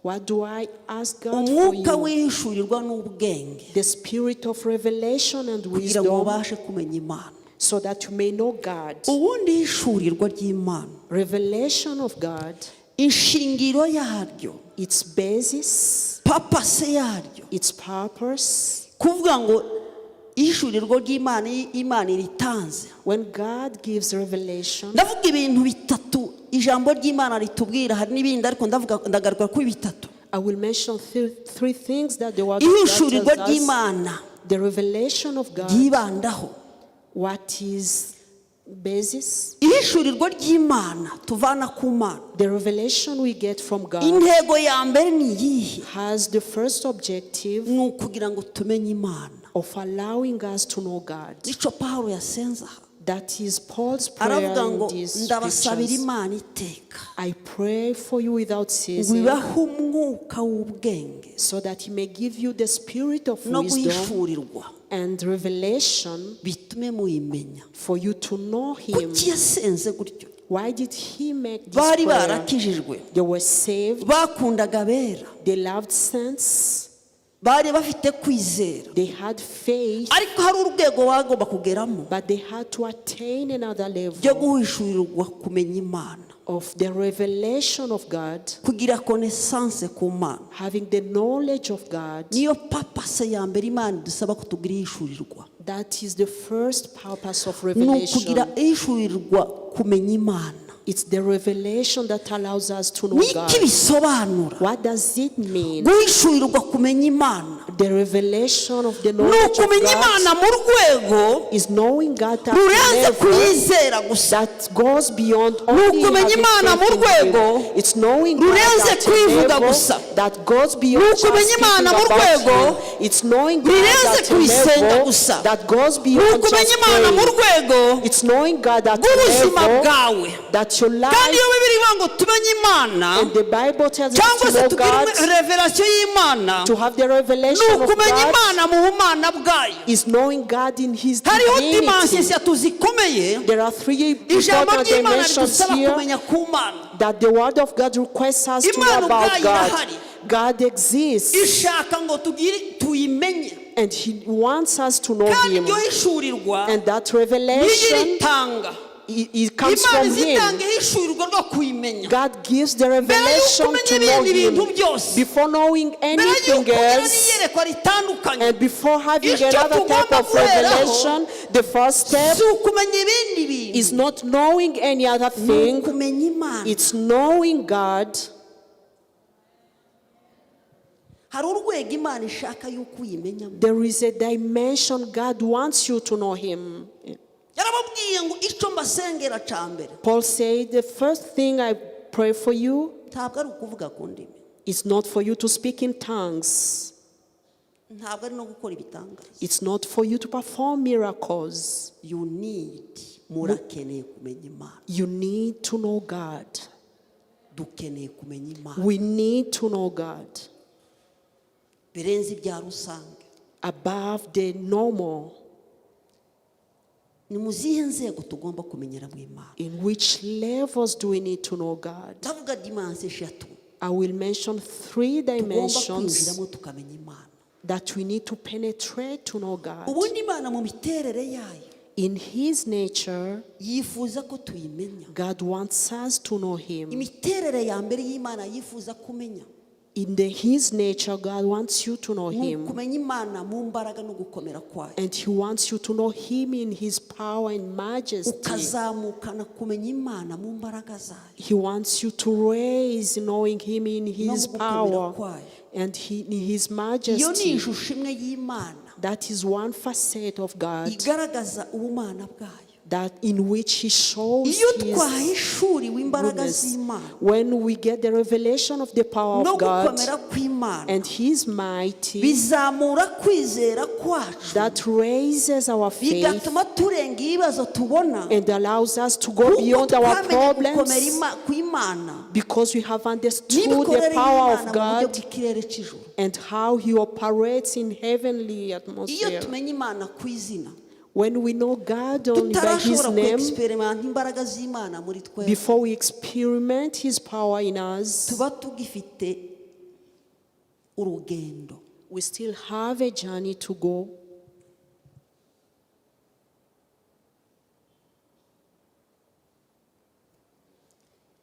B: What do I ask God for
A: Umwuka
B: you?
A: w'ihishurirwa n'ubwenge,
B: The spirit of revelation and
A: kugira ngo
B: wisdom,
A: ubashe kumenya Imana.
B: So that you may know God.
A: Ubundi ihishurirwa ry'Imana,
B: Revelation of God,
A: inshingiro yaryo,
B: its basis,
A: purpose yaryo,
B: its purpose.
A: Kuvuga ngo ihishurirwa ry'Imana iyo Imana iritanze,
B: When God gives revelation,
A: ndavuga ibintu bitatu ijambo ry'Imana ritubwira. Hari n'ibindi ariko ndavuga ndagaruka kuri bitatu.
B: I will mention three things that the word of God
A: Ihishurirwa
B: tells us.
A: ry'Imana
B: The revelation of God,
A: ryibandaho,
B: what is basis?
A: Ihishurirwa ry'Imana tuvana ku Mana,
B: The revelation we get from God
A: intego ya mbere ni iyihe?
B: Has the first objective
A: Ni ukugira ngo tumenye Imana.
B: Of allowing us to know God.
A: Nicyo Pawulo yasenze aha.
B: That is Paul's prayer
A: Aravuga
B: in
A: ngo
B: these
A: ndabasabira
B: scriptures.
A: Imana iteka
B: "I pray for you without
A: ngo
B: ceasing,
A: ibahe umwuka w'ubwenge
B: so that he may give you the spirit of
A: no
B: wisdom
A: guhishurirwa
B: and revelation
A: bitume muyimenya.
B: For you to know him."
A: Kuki yasenze gutyo?
B: Why did he make this
A: Bari
B: prayer?
A: barakijijwe,
B: They were saved,
A: bakundaga abera,
B: they loved saints,
A: bari bafite kwizera,
B: they had faith,
A: ariko hari urwego bagomba kugeramo
B: but they had to attain another
A: ryo
B: level
A: guhishurirwa kumenya Imana,
B: of the revelation of God,
A: kugira connaissance ku Mana.
B: Having the knowledge of God.
A: Niyo purpose ya mbere Imana idusaba ko tugira ihishurirwa,
B: That is the first purpose of
A: ni ukugira
B: revelation.
A: ihishurirwa kumenya Imana.
B: It's the revelation that allows us to know
A: Niki
B: God.
A: bisobanura
B: What does it mean?
A: Guhishurirwa kumenya Imana?
B: The revelation of the
A: Ni
B: knowledge of
A: ukumenya Imana
B: God
A: mu rwego
B: is knowing God at a
A: rurenze
B: level
A: kuyizera gusa,
B: that goes beyond only
A: ukumenya
B: having
A: Imana
B: faith
A: mu
B: in
A: rwego
B: Him. It's knowing God
A: rurenze
B: at a
A: kuyivuga
B: level
A: gusa.
B: That goes beyond
A: Ni
B: just
A: ukumenya
B: speaking
A: Imana mu
B: about
A: rwego
B: Him. It's knowing God
A: rurenze
B: at a
A: kuyisenga
B: level
A: gusa.
B: That goes
A: Ni
B: beyond
A: ukumenya
B: just
A: Imana mu
B: praying.
A: rwego
B: It's knowing God at a
A: rw'ubuzima
B: level
A: bwawe.
B: That your
A: Kandi
B: life,
A: iyo Bibiliya ivuga ngo tumenye Imana
B: and the Bible tells us
A: cyangwa
B: to
A: se
B: know
A: tugire
B: God,
A: revelation y'Imana,
B: to have the
A: ni
B: revelation of
A: ukumenya
B: God
A: Imana mu bumana bwayo.
B: Is knowing God in His
A: Hariho dimensions
B: divinity.
A: eshatu zikomeye
B: There are three
A: ijambo
B: important
A: ry'Imana
B: dimensions
A: ridusaba
B: here
A: kumenya ku Mana.
B: That the Word of God requests us to know
A: Imana
B: about
A: ubwayo
B: God.
A: irahari.
B: God exists
A: Ishaka ngo tugire tuyimenye,
B: and He wants us to know
A: kandi
B: Him.
A: iryo hishurirwa
B: And that
A: niyo
B: revelation,
A: iritanga.
B: it comes
A: Imana
B: from Him.
A: izitanga ihishurirwa ryo rwo kuyimenya.
B: God gives the
A: Mbere y'uko
B: revelation
A: umenya
B: to know
A: ibindi bintu
B: Him.
A: byose,
B: Before knowing
A: mbere y'uko
B: anything
A: ugira
B: else,
A: n'iyerekwa ritandukanye,
B: and before having
A: icyo
B: another type
A: tugomba
B: of
A: guheraho
B: revelation, the first step
A: si ukumenya ibindi bintu,
B: is not knowing any other
A: ni
B: thing,
A: ukumenya Imana.
B: it's knowing God.
A: Hari urwego Imana ishaka yuko uyimenyamo.
B: There is a dimension God wants you to know Him.
A: Yarababwiye ngo icyo mbasengera cya mbere
B: Paul said, "The first thing I pray for you
A: ntabwo ari ukuvuga ku ndimi,
B: is not for you to speak in tongues,
A: ntabwo ari no gukora ibitangaza.
B: it's not for you to perform miracles.
A: You need, murakeneye kumenya Imana.
B: You need to know God."
A: Dukeneye kumenya Imana
B: We need to know God
A: birenze ibya rusange.
B: Above the normal.
A: Ni mu zihe nzego tugomba kumenyeramo Imana?
B: In which levels do we need to know God?
A: Ndavuga dimensions eshatu
B: I will mention three
A: tugomba
B: dimensions
A: kwinjiramo tukamenya Imana.
B: That we need to penetrate to know God.
A: Ubundi Imana mu miterere yayo
B: In His nature,
A: yifuza ko tuyimenya.
B: God wants us to know Him.
A: Imiterere ya mbere y'Imana yifuza kumenya
B: In His nature, God wants you to know
A: ni
B: Him.
A: ukumenya Imana mu mbaraga no gukomera kwayo,
B: And He wants you to know Him in His power and majesty.
A: ukazamukana kumenya Imana mu mbaraga zayo
B: He wants you to raise knowing Him in
A: no
B: His
A: mu gukomera
B: power
A: kwayo.
B: and in His
A: Iyo ni
B: majesty.
A: ishusho imwe y'Imana
B: That is one facet of God
A: igaragaza ubumana bwayo.
B: That in which He shows
A: Iyo
B: His
A: twahishuriwe imbaraga
B: goodness.
A: z'Imana
B: When we get the revelation of the power
A: no
B: of God
A: gukomera kw'Imana,
B: and His mighty,
A: bizamura kwizera kwacu,
B: that raises our faith
A: bigatuma turenga ibibazo tubona,
B: and allows us to go
A: kuko
B: beyond our
A: twamenye gukomera
B: problems
A: kw'Imana
B: because we have understood the
A: n'imikorere
B: power
A: y'Imana
B: of
A: mu buryo
B: God
A: bw'ikirere cy'ijuru.
B: And how He operates in heavenly
A: Iyo
B: atmosphere.
A: tumenya Imana ku izina,
B: When we know God only by His
A: tutarashobora
B: name,
A: kwexperimenta imbaraga z'Imana muri twebwe,
B: before we experiment His power in us,
A: tuba tugifite urugendo.
B: We still have a journey to go.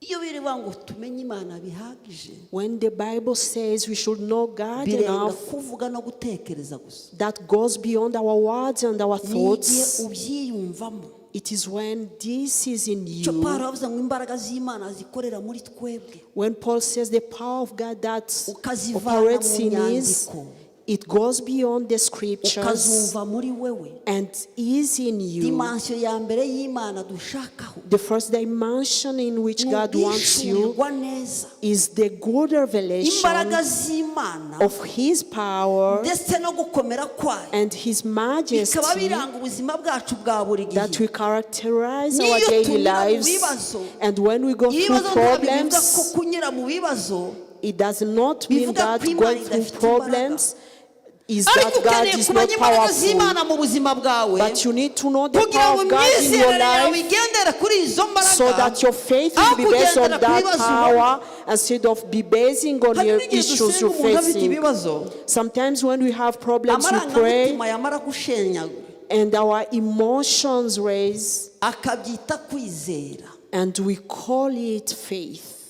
A: Iyo birivuga ngo tumenye Imana bihagije,
B: When the Bible says we should know God
A: birenga
B: enough,
A: kuvuga no gutekereza gusa.
B: That goes beyond our words and our
A: Ni igihe
B: thoughts.
A: ubyiyumvamo.
B: It is when this is in
A: Icyo
B: you.
A: Pawulo yavuze ngo imbaraga z'Imana zikorera muri twebwe,
B: When Paul says the power of God that
A: ukazivana
B: operates
A: mu
B: in us,
A: nyandiko,
B: it goes beyond the scriptures
A: ukazumva muri wewe.
B: And is in you.
A: Dimension ya mbere y'Imana dushakaho
B: The first dimension in which
A: ni
B: God wants you
A: uguhishurirwa neza
B: is the good revelation
A: imbaraga z'Imana
B: of His power
A: ndetse no gukomera kwayo,
B: and His
A: bikaba
B: majesty
A: biranga ubuzima bwacu bwa buri
B: that
A: gihe.
B: we characterize our
A: N'iyo
B: daily
A: tunyura mu
B: lives.
A: bibazo,
B: And when we go through
A: ibibazo ntabwo bivuga ko
B: problems,
A: kunyura mu bibazo
B: it does not mean
A: bivuga
B: that
A: ko Imana
B: going through
A: idafite imbaraga.
B: Problems is
A: Ariko
B: that God
A: ukeneye
B: is not
A: kumenya imbaraga
B: powerful.
A: z'Imana mu buzima bwawe,
B: But you need to know the
A: kugira
B: power
A: ngo
B: of God in your
A: imyizerere yawe
B: life
A: igendere kuri izo mbaraga
B: so that your faith will
A: aho
B: be based on
A: kugendera ku
B: that
A: bibazo ubona.
B: power instead of be basing on
A: Hari
B: your
A: n'igihe
B: issues
A: dusenga
B: you're
A: umuntu afite
B: facing.
A: ibibazo,
B: Sometimes when we have problems, we pray
A: amarangamutima yamara gushenyagura
B: and our emotions raise
A: akabyita kwizera.
B: And we call it faith.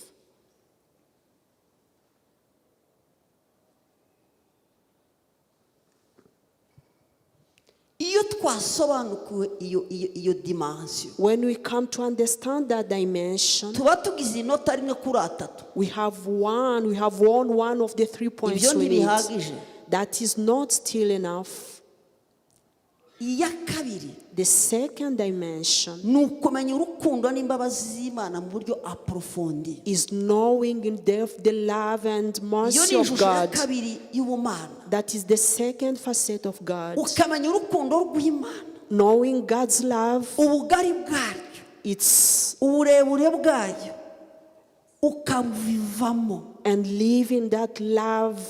A: Iyo twasobanukiwe iyo iyo iyo dimension,
B: When we come to understand that dimension,
A: tuba tugize inota rimwe kuri atatu.
B: we have won one of the 3 points
A: Ibyo
B: we need.
A: ntibihagije.
B: That is not still enough.
A: Iya kabiri
B: The second dimension
A: ni ukumenya urukundo n'imbabazi z'Imana mu buryo approfondi.
B: Is knowing in depth the love and
A: Iyo
B: mercy
A: ni
B: of
A: ishusho ya
B: God.
A: kabiri y'ubumana.
B: That is the second facet of God.
A: Ukamenya urukundo rw'Imana,
B: Knowing God's love,
A: ubugari bwaryo,
B: it's
A: uburebure bwayo, ukabivamo.
B: And live in that love.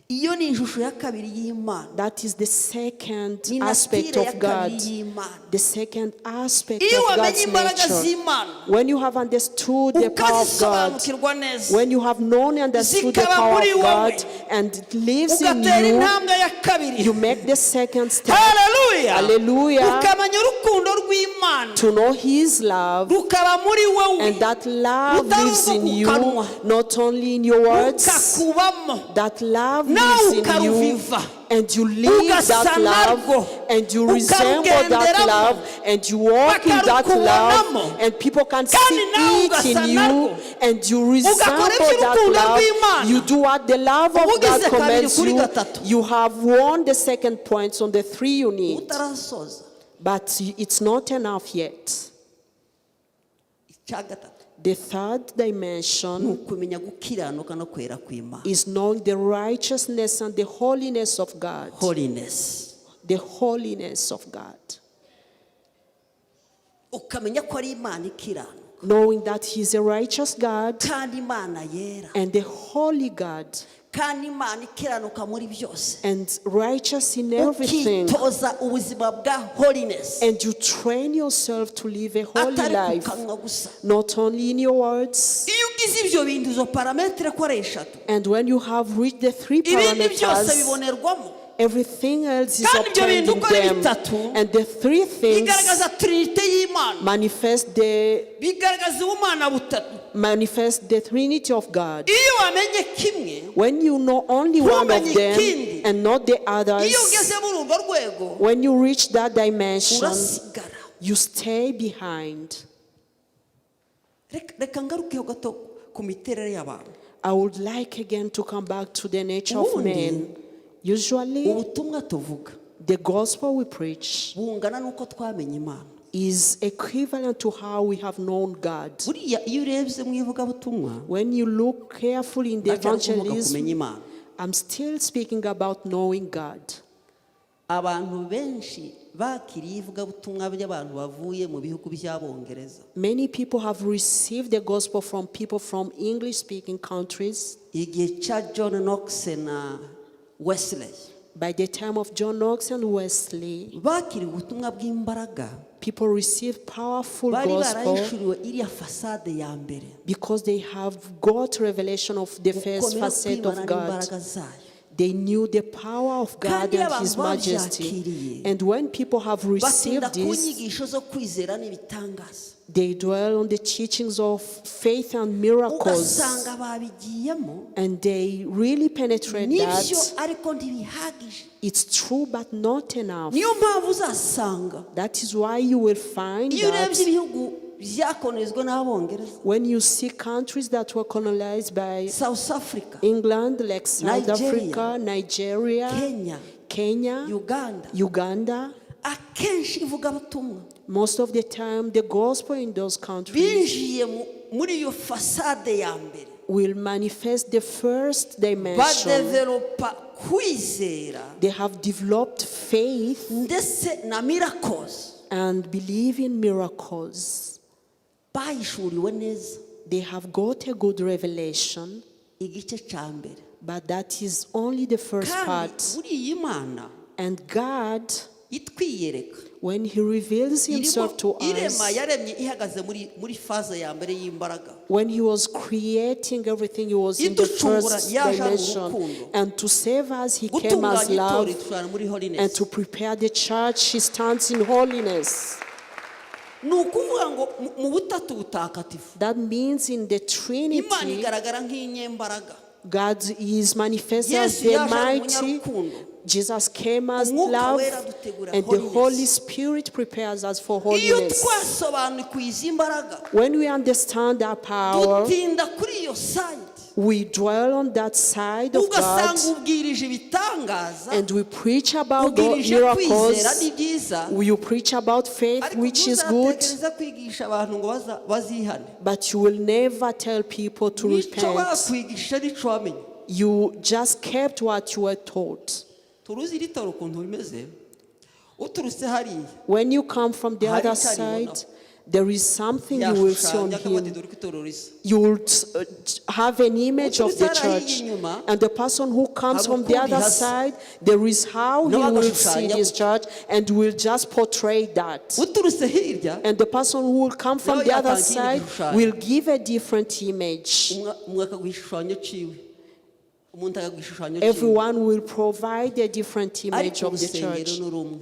A: Iyo ni ishusho ya kabiri y'Imana.
B: That is the second
A: Ni
B: aspect
A: nature ya
B: of
A: kabiri
B: God.
A: y'Imana.
B: The second aspect
A: Iyo
B: of
A: wamenye
B: God's
A: imbaraga
B: nature.
A: z'Imana,
B: When you have understood the power of God,
A: ukazisobanukirwa neza,
B: when you have known and understood the
A: zikaba
B: power
A: muri
B: of
A: wowe,
B: God and it lives in
A: ugatera
B: you,
A: intambwe ya kabiri,
B: you make the second step.
A: Haleluya.
B: Hallelujah.
A: Ukamenya urukundo rw'Imana
B: To know His love,
A: rukaba muri wowe,
B: and that love
A: rutari
B: lives
A: urwo
B: in
A: ku
B: you,
A: kanwa,
B: not only in your words,
A: rukakubamo,
B: that love
A: nawe
B: lives in you,
A: ukaruviva,
B: and you live
A: ugasa
B: that
A: narwo,
B: love, and you resemble that
A: ukarugenderamo,
B: love, and you walk in that
A: bakarukubonamo,
B: love, and people can
A: kandi
B: see
A: nawe
B: it
A: ugasa
B: in you,
A: narwo,
B: and you
A: ugakora
B: resemble
A: ibyo
B: that
A: urukundo
B: love.
A: rw'Imana.
B: You do what the love of
A: Uba
B: God
A: ugeze kabiri
B: commands
A: kuri
B: you.
A: gatatu.
B: You have won the second point on the three you need,
A: Utarasoza.
B: But it's not enough yet.
A: Icya gatatu
B: The third
A: ni
B: dimension
A: ukumenya gukiranuka no kwera kw'Imana.
B: Is knowing the righteousness and the holiness of God.
A: Holiness.
B: The holiness of God.
A: Ukamenya ko ari Imana ikiranuka
B: Knowing that He's a righteous God
A: kandi Imana yera
B: and the holy God
A: kandi Imana ikiranuka muri byose,
B: and righteous in everything.
A: Ukitoza ubuzima bwa holiness,
B: And you train yourself to live a holy
A: atari ku
B: life,
A: kanwa gusa.
B: Not only in your words.
A: Iyo ugize ibyo bintu, izo paramètres ko ari eshatu,
B: And when you have reached the three
A: ibindi byose
B: parameters,
A: bibonerwamo.
B: Everything else is
A: Kandi ibyo
B: obtained
A: bintu
B: in
A: uko ari
B: them.
A: bitatu,
B: And the three things
A: bigaragaza trinité y'Imana, bigaragaza ubumana butatu.
B: Manifest the Trinity of God.
A: Iyo wamenye kimwe,
B: When you know only one of
A: ntumenye
B: them
A: ikindi,
B: and not the others,
A: iyo ugeze muri urwo rwego,
B: when you reach that dimension,
A: urasigara.
B: You stay behind.
A: Reka reka ngarukeho gato ku miterere y'abantu.
B: I would like again to come back to the nature of
A: Ubundi,
B: men. Usually,
A: ubutumwa tuvuga
B: the gospel we preach
A: bungana n'uko twamenye Imana.
B: Is equivalent to how we have known God.
A: Buriya iyo urebye mu ivugabutumwa,
B: When you look carefully in the
A: ndacyari kuvuga
B: evangelism,
A: kumenya Imana.
B: I'm still speaking about knowing God.
A: Abantu benshi bakiriye ivugabutumwa by'abantu bavuye mu bihugu by'Abongereza.
B: Many people have received the gospel from people from English speaking countries.
A: Igihe cya John Knox na Wesley,
B: By the time of John Knox and Wesley,
A: bakiriye ubutumwa bw'imbaraga,
B: people received powerful
A: bari
B: gospel
A: barahishuriwe iriya façade ya mbere,
B: because they have got revelation of the first
A: gukomera
B: facet of
A: kw'Imana
B: God.
A: n'imbaraga zayo.
B: They knew the power of God
A: Kandi
B: and His
A: abantu
B: majesty.
A: babyakiriye,
B: And when people have received
A: batinda ku
B: this,
A: nyigisho zo kwizera n'ibitangaza,
B: they dwell on the teachings of faith and miracles.
A: Ugasanga babigiyemo.
B: And they really penetrate
A: Nibyo,
B: that.
A: Ariko ntibihagije.
B: It's true, but not enough.
A: Niyo mpamvu uzasanga
B: That is why you will find
A: iyo urebye
B: that
A: ibihugu byakolonizwe n'Abongereza,
B: when you see countries that were colonized by
A: South Africa,
B: England, like South
A: Nigeria,
B: Africa, Nigeria,
A: Kenya,
B: Kenya,
A: Uganda,
B: Uganda,
A: akenshi ivugabutumwa
B: most of the time the gospel in those countries
A: binjiye muri iyo façade ya mbere,
B: will manifest the first dimension.
A: Badevelopa kwizera
B: They have developed faith
A: ndetse na miracles.
B: And believe in miracles.
A: Bahishuriwe neza
B: They have got a good revelation,
A: igice cya mbere.
B: But that is only the first
A: Kandi
B: part.
A: buriya Imana
B: And God,
A: itwiyereka,
B: when He reveals Himself to
A: irema
B: us,
A: yaremye ihagaze muri phase ya mbere y'imbaraga.
B: When He was creating everything, He was in the
A: Iducungura,
B: first
A: yaje ari
B: dimension.
A: urukundo.
B: And to save us, He came as
A: Gutunganya itorero
B: love.
A: itujyana muri
B: And
A: holiness.
B: to prepare the church, He stands in holiness.
A: Ni ukuvuga ngo mu butatu butagatifu,
B: That means in the
A: Imana
B: Trinity,
A: igaragara nk'inyembaraga.
B: God is manifested as
A: Yesu
B: the
A: yaje ari
B: mighty.
A: umunyarukundo.
B: Jesus came as
A: Umwuka
B: love,
A: Wera adutegura
B: and the
A: holiness.
B: Holy Spirit prepares us for
A: Iyo
B: holiness.
A: twasobanukiwe izi mbaraga,
B: When we understand our power,
A: dutinda kuri iyo side,
B: we dwell on that side of God
A: ugasanga ubwirije ibitangaza,
B: and we preach about God
A: ubwirije kwizera
B: miracles.
A: ni byiza,
B: You preach about faith,
A: ariko
B: which is good,
A: ntuzatekereza kwigisha abantu ngo bazihane.
B: But you will never tell people to
A: Nicyo
B: repent.
A: bakwigisha nicyo wamenye.
B: You just kept what you were taught.
A: Turuzi iri toro ukuntu bimeze uturutse hariya.
B: When you come from the
A: Hari
B: other
A: icyari
B: side, There is something you will see on
A: Yashushanya akavuga ati
B: him.
A: Dore uko itorero risa.
B: You will have an image of the
A: Uturutse hariya
B: church.
A: inyuma,
B: And the person who comes
A: hari
B: from the
A: ukundi
B: other
A: hasa.
B: side, there is how he
A: Nawe
B: will see
A: agashushanya
B: this church and will just portray that.
A: Uturutse hirya
B: And the person who will come from
A: nawe
B: the other
A: yatanga ikindi
B: side
A: gishushanyo.
B: will give a different image.
A: Umwe akaguha igishushanyo ciwe, umuntu akaguha igishushanyo ciwe.
B: Everyone will provide a different image
A: Ariko
B: of the
A: urusengero
B: church.
A: ni rumwe.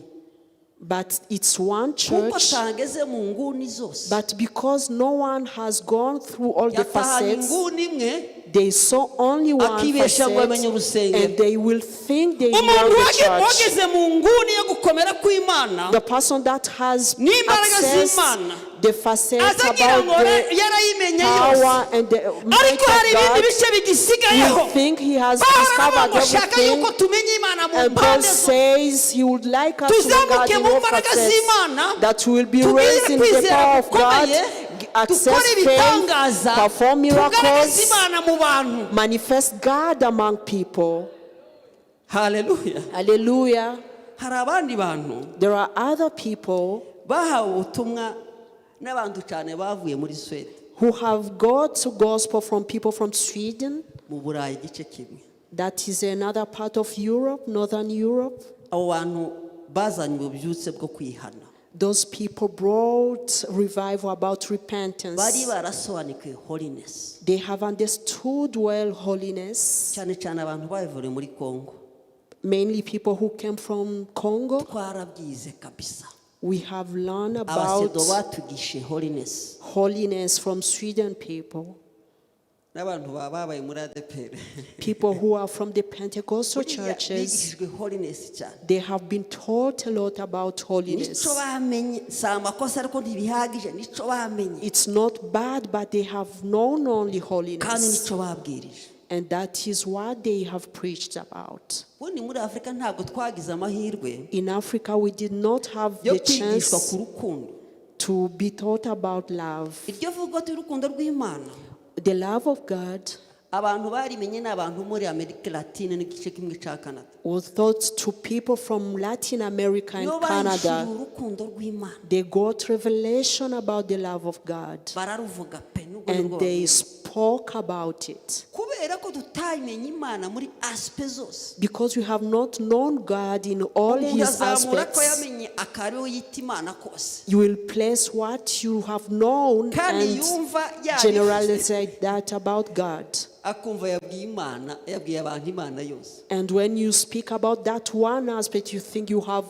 B: But it's one
A: Kuko
B: church.
A: atageze mu nguni zose,
B: But because no one has gone through all the
A: yatahanye
B: facets,
A: inguni imwe,
B: they saw only one
A: akibesha ngo amenye
B: facet,
A: urusengero.
B: and they will think they know
A: Umuntu
B: the
A: wage-
B: church.
A: wageze mu nguni yo gukomera kw'Imana
B: The person that has
A: n'imbaraga
B: accessed
A: z'Imana,
B: the facets
A: azagira
B: about
A: ngo
B: the
A: yarayimenye yose,
B: power and the might
A: ariko hari
B: of
A: ibindi
B: God
A: bice bigisigayeho.
B: will think he has
A: Pawulo aravuga
B: discovered
A: ngo shaka
B: everything.
A: yuko tumenya Imana mu
B: And Paul
A: mpande zose,
B: says he would like us to know God
A: tuzamuke
B: in
A: mu
B: all
A: mbaraga
B: facets,
A: z'Imana,
B: that we will be
A: tugire
B: raised in the
A: kwizera
B: power of God,
A: gukomeye,
B: access
A: dukore
B: faith,
A: ibitangaza,
B: perform
A: tugaragaze
B: miracles,
A: Imana mu bantu.
B: Manifest God among people.
A: Haleluya.
B: Hallelujah.
A: Hari abandi bantu
B: There are other people
A: bahawe ubutumwa n'abantu cyane bavuye muri Swede,
B: who have got gospel from people from Sweden.
A: mu Burayi igice kimwe.
B: That is another part of Europe, Northern Europe.
A: Abo bantu bazanye ububyutse bwo kwihana.
B: Those people brought revival about
A: Bari
B: repentance.
A: barasobanukiwe holiness,
B: They have understood well holiness,
A: cyane cyane abantu bavuriwe muri Congo.
B: Mainly people who came from Congo.
A: Twarabyize kabisa.
B: We have learned about
A: Abasedo batugishe holiness
B: holiness from Sweden people,
A: n'abantu baba babaye muri ADEPR.
B: People who are from the Pentecostal
A: Buriya
B: churches.
A: bigishijwe holiness cyane.
B: They have been taught a lot about holiness.
A: Nico bamenye si amakosa ariko ntibihagije nico bamenye
B: It's not bad, but they have known only
A: kandi
B: holiness.
A: nico babwirije.
B: And that is what they have preached about.
A: Ubundi muri Afurika ntabwo twagize amahirwe
B: In Africa, we did not have
A: yo
B: the
A: kwigishwa ku
B: chance
A: rukundo.
B: To be taught about love.
A: Iryo vugwa ry'urukundo rw'Imana,
B: The love of God
A: abantu barimenye ni abantu muri Amerika Latine n'igice kimwe cya Canada.
B: Was taught to people from Latin America and
A: Nibo
B: Canada.
A: bahishuriwe urukundo rw'Imana.
B: They got revelation about the love of God
A: Bararuvuga pe nubwo
B: and
A: nirwo
B: they
A: bavuga.
B: Spoke about it.
A: Kubera ko tutamenye Imana muri aspect zose,
B: Because we have not known God in all
A: umuntu
B: his
A: azamura ko
B: aspects,
A: yamenye akaba yita Imana kose
B: you will place what you have known
A: kandi
B: and
A: yumva yabivuze
B: generalize that about God.
A: Akumva yabwiye Imana yabwiye abantu Imana yose.
B: And when you speak about that one aspect, you think you have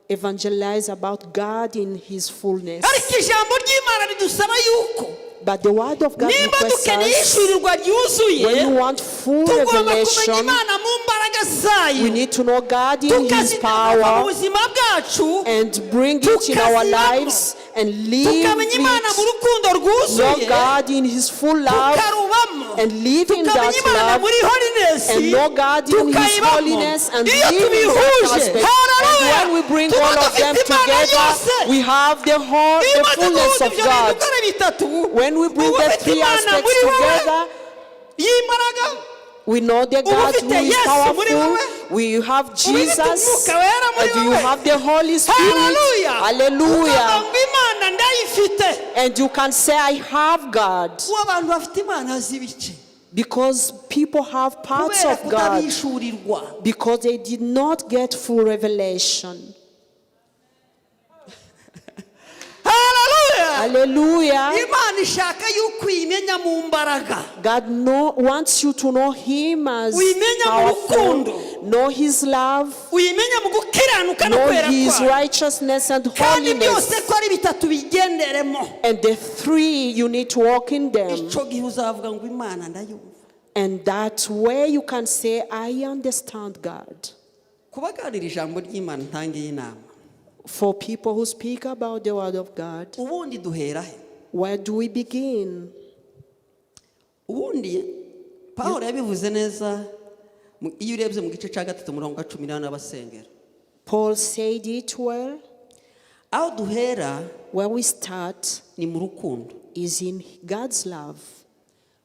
B: evangelized about God in his fullness.
A: Ariko ijambo ry'Imana ridusaba yuko
B: But the word of God
A: nimba
B: requests
A: dukeneye
B: us,
A: ishurirwa ryuzuye,
B: when you want full
A: tugomba kumenya
B: revelation,
A: Imana mu mbaraga zayo,
B: we need to know God in his
A: tukazitambuka mu
B: power
A: buzima bwacu,
B: and bring it in our
A: tukazibamo,
B: lives and live
A: tukamenya Imana mu
B: it,
A: rukundo
B: know
A: rwuzuye,
B: God in his full love
A: tukarubamo,
B: and live in
A: tukamenya
B: that
A: Imana
B: love
A: muri holiness,
B: and know God in his
A: tukayibamo.
B: holiness and
A: Iyo
B: live in that
A: tubihuje,
B: aspect. And
A: haleluya,
B: when we bring
A: tuba
B: all of them
A: dufite Imana
B: together,
A: yose.
B: we have the
A: Iyo umaze
B: fullness
A: guhuza
B: of
A: ibyo bintu
B: God.
A: uko ari bitatu,
B: When we bring
A: uba
B: the
A: ufite
B: three
A: Imana
B: aspects
A: muri wowe
B: together,
A: y'imbaraga,
B: we know the
A: uba
B: God
A: ufite
B: who is
A: Yesu muri
B: powerful.
A: wowe,
B: We have
A: uba ufite
B: Jesus,
A: Umwuka Wera muri
B: and you
A: wowe.
B: have the Holy Spirit.
A: Haleluya.
B: Hallelujah.
A: Ukavuga ngo Imana ndayifite.
B: And you can say, "I have God."
A: Kuba abantu bafite Imana z'ibice
B: Because people have parts
A: kubera
B: of God
A: kutabihishurirwa.
B: Because they did not get full revelation.
A: Haleluya.
B: Hallelujah.
A: Imana ishaka yuko uyimenya mu mbaraga,
B: God wants you to know Him as
A: uyimenya mu
B: powerful,
A: rukundo,
B: know His love,
A: uyimenya mu gukiranuka no
B: know
A: kwera
B: His
A: kwayo,
B: righteousness and
A: kandi byose
B: holiness.
A: ko ari bitatu bigenderemo.
B: And the three, you need to walk in them.
A: Icyo gihe uzavuga ngo Imana ndayumva.
B: And that way you can say, "I understand God."
A: Kubaganira ijambo ry'Imana ntangiye inama,
B: For people who speak about the word of God,
A: ubundi duhera he?
B: Where do we begin?
A: Ubundi Paul yabivuze neza iyo urebye mu gice cya gatatu umurongo wa cumi n'ane abasengera.
B: Paul said it well.
A: Aho duhera
B: Where we start
A: ni mu rukundo.
B: Is in God's love.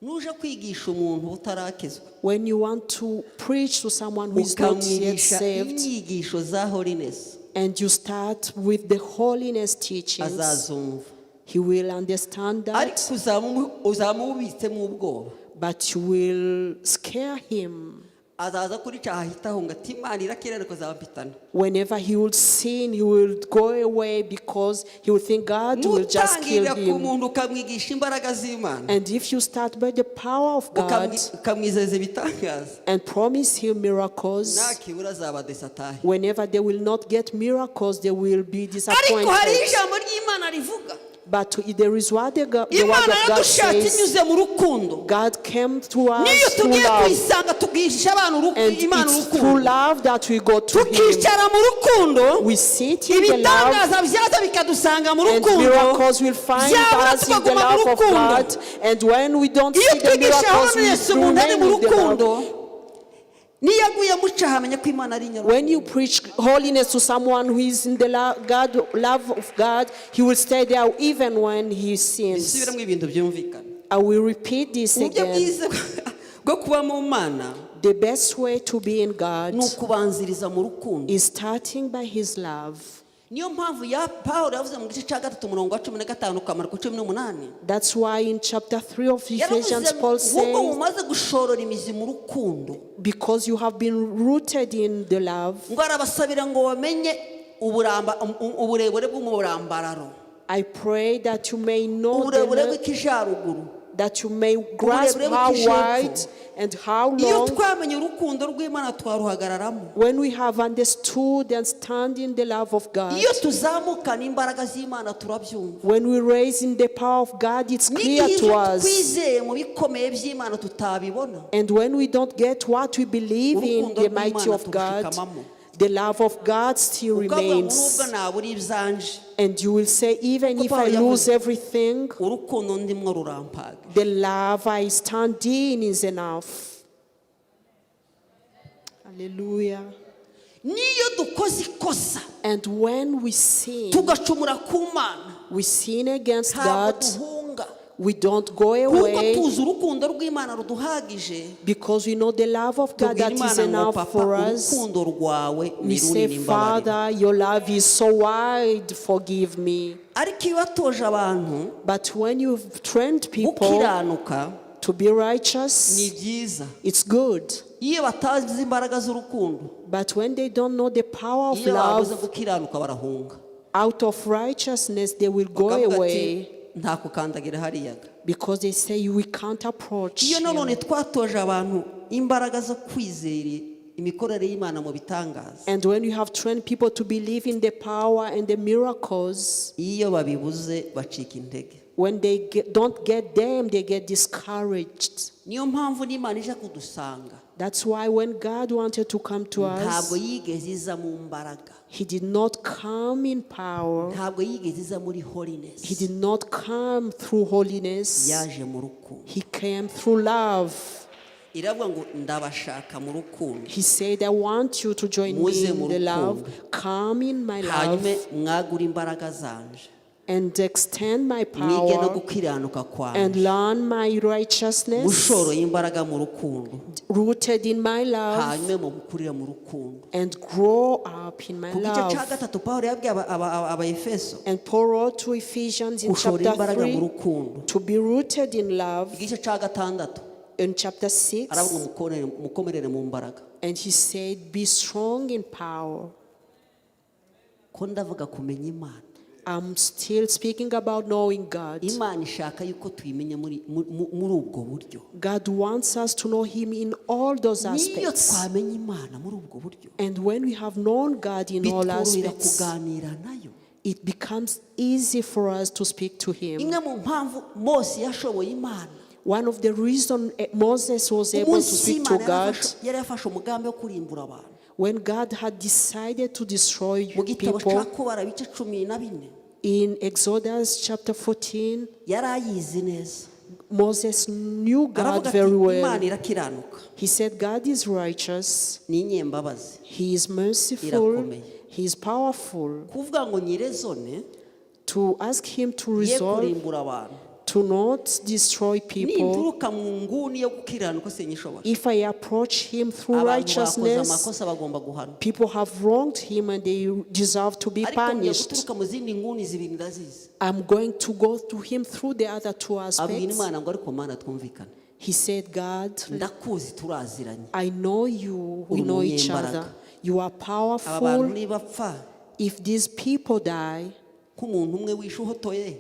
A: Nuje kwigisha umuntu utarakizwa,
B: When you want to preach to someone who is not yet
A: ukamwigisha
B: saved,
A: inyigisho za holiness,
B: and you start with the holiness teachings,
A: azazumva.
B: He will understand that,
A: Ariko uzamubitsemo ubwoba.
B: But you will scare him.
A: Azaza kuri cyaha ahita ahunga ati Imana irakiranuka izampitana.
B: Whenever he will sin, he will go away because he will think God will just kill
A: Nutangirira ku
B: him.
A: Muntu ukamwigisha imbaraga z'Imana,
B: And if you start by the power of God
A: ukamwizeza ibitangaza,
B: and promise him miracles,
A: nakibura azaba desatahe.
B: Whenever they will not get miracles, they will be
A: Ariko hari
B: disappointed.
A: Ijambo ry'Imana rivuga.
B: But there is what the word
A: Imana
B: of God
A: yadushatse
B: says.
A: Inyuze mu rukundo.
B: God came to us
A: Niyo
B: through
A: tugiye
B: love.
A: kuyisanga tugisha abantu
B: And
A: Imana
B: it's through
A: urukundo,
B: love that we go to Him.
A: Tukicara mu rukundo,
B: We sit in the love,
A: ibitangaza byaza bikadusanga mu
B: and
A: rukundo,
B: miracles will find
A: byabura
B: us in the
A: tukaguma mu
B: love of
A: rukundo.
B: God. And when we don't
A: Iyo
B: see the
A: twigisha
B: miracles, we
A: holiness umuntu ari
B: remain
A: mu
B: in the
A: rukundo,
B: love.
A: Niyo aguye mu cyaha amenya ko Imana ari inyarukundo.
B: When you preach holiness to someone who is in the love of God, he will stay there even when he sins.
A: Bisubiremo ibintu byumvikana.
B: I will repeat this
A: Uburyo
B: again.
A: Bwiza bwo kuba mu Mana
B: The best way to be in God
A: ni ukubanziriza mu rukundo.
B: Is starting by His love.
A: Niyo mpamvu ya Paul yavuze mu gice cya gatatu umurongo wa cumi na gatanu ukamara ku cumi n'umunani.
B: That's why in chapter 3 of
A: Yaravuze
B: Ephesians, Paul
A: ngo ubwo
B: says,
A: mumaze gushorora imizi mu rukundo,
B: because you have been rooted in the love,
A: ngo arabasabira ngo bamenye uburamba uburebure bw'umurambararo,
B: I pray that you may know the
A: uburebure
B: length,
A: bw'ikijaruguru,
B: that you may grasp
A: uburebure
B: how
A: bw'ikijepfo.
B: Wide and how
A: Iyo
B: long.
A: Twamenye urukundo rw'Imana twaruhagararamo.
B: When we have understood and stand in the love of God,
A: Iyo tuzamukana imbaraga z'Imana turabyumva.
B: When we raise in the power of God, it's clear
A: N'igihe
B: to
A: ibyo
B: us.
A: Twizeye mu bikomeye by'Imana tutabibona,
B: And when we don't get what we believe in,
A: urukundo
B: the mighty
A: rw'Imana
B: of God,
A: turushikamamo.
B: The love of God still
A: Ukavuga ngo
B: remains.
A: nubwo nabura ibyanje,
B: And you will say, even
A: Kuko
B: if
A: Paul
B: I
A: yavuze,
B: lose everything,
A: urukundo ndimwo rurampaga.
B: The love I stand in is enough. Hallelujah.
A: Niyo dukoze ikosa,
B: And when we sin,
A: tugacumura ku Mana,
B: we sin against
A: ntabwo
B: God,
A: duhunga,
B: we don't go
A: kuko
B: away
A: tuzi urukundo rw'Imana ruduhagije.
B: Because we know the love of God
A: Tubwira
B: that is
A: Imana ngo
B: enough
A: papa
B: for us.
A: urukundo rwawe
B: We
A: ni
B: say,
A: runini mbabarira.
B: Father, your love is so wide, forgive me.
A: Ariko iyo watoje abantu
B: But when you've trained people
A: gukiranuka
B: to be righteous,
A: ni byiza.
B: It's good.
A: Iyo batazi imbaraga z'urukundo,
B: But when they don't know the power of
A: iyo babuze
B: love,
A: gukiranuka barahunga.
B: Out of righteousness they will go
A: Bakavuga ati
B: away
A: nta kukandagira hariyaga.
B: Because they say we can't approach
A: Iyo
B: him.
A: Nanone twatoje abantu imbaraga zo kwizera imikorere y'Imana mu bitangaza,
B: And when you have trained people to believe in the power and the miracles,
A: iyo babibuze bacika intege.
B: When they don't get them, they get discouraged.
A: Niyo mpamvu n'Imana ije kudusanga,
B: That's why when God wanted to come to
A: ntabwo
B: us,
A: yigeze iza mu mbaraga,
B: He did not come in power.
A: Ntabwo yigeze iza muri holiness,
B: He did not come through holiness.
A: Yaje mu rukundo.
B: He came through love.
A: Iravuga ngo ndabashaka mu rukundo.
B: He said, I want you to join me
A: Muze mu
B: in the love.
A: Rukundo.
B: Come in my
A: Hanyuma
B: love
A: mwagure imbaraga zanje,
B: and extend my
A: mwige no
B: power
A: gukiranuka
B: and
A: kwanjye,
B: learn my righteousness,
A: mushoroye imbaraga mu rukundo,
B: rooted in my love,
A: hanyuma mukurire mu rukundo.
B: And grow up in my
A: Ku gice cya
B: love.
A: Gatatu Pawulo yabwiye Abaefeso
B: And Paul wrote to Ephesians in
A: gushora
B: chapter
A: imbaraga mu
B: 3
A: rukundo.
B: To be rooted in love.
A: Igice cya gatandatu
B: In chapter 6,
A: aravuga mukomerere mu mbaraga.
B: And he said, Be strong in power.
A: Ko ndavuga kumenya Imana.
B: I'm still speaking about knowing God.
A: Imana ishaka yuko tuyimenya muri ubwo buryo.
B: God wants us to know Him in all those
A: Niyo
B: aspects.
A: twamenya Imana muri ubwo buryo,
B: And when we have known God in all
A: bitworohera
B: aspects,
A: kuganira nayo.
B: It becomes easy for us to speak to Him.
A: Imwe mu mpamvu Mose yashoboye Imana,
B: One of the reasons Moses was able to
A: umunsi
B: speak to
A: Imana
B: God,
A: yari yafashe umugambi wo kurimbura abantu,
B: when God had decided to destroy
A: mu gitabo
B: people
A: cya Kubara ibice cumi na bine,
B: in Exodus chapter 14,
A: yari ayizi neza.
B: Moses knew God
A: Aravuga ati
B: very well.
A: Imana irakiranuka,
B: He said, God is righteous,
A: ni inyembabazi.
B: He is merciful,
A: Irakomeye.
B: He is powerful.
A: Kuvuga ngo nyirezone
B: To ask Him to
A: ye
B: resolve,
A: kurimbura abantu,
B: to not destroy people,
A: ninturuka mu nguni yo gukiranuka sinyishobora.
B: If I approach Him through
A: Abantu bakoze
B: righteousness,
A: amakosa bagomba guhanwa,
B: people have wronged Him and they deserve to be
A: ariko ngiye
B: punished.
A: Guturuka mu zindi nguni zibiri ndazizi.
B: I'm going to go to him through the other two
A: Abwira
B: aspects.
A: Imana ngo ariko Mana twumvikane.
B: He said, "God,
A: Ndakuzi turaziranye.
B: I know you. We
A: Uri
B: know each
A: umunyembaraga.
B: other. You are
A: Aba bantu
B: powerful.
A: nibapfa
B: If these people die,
A: nk'umuntu umwe wishe uhotoye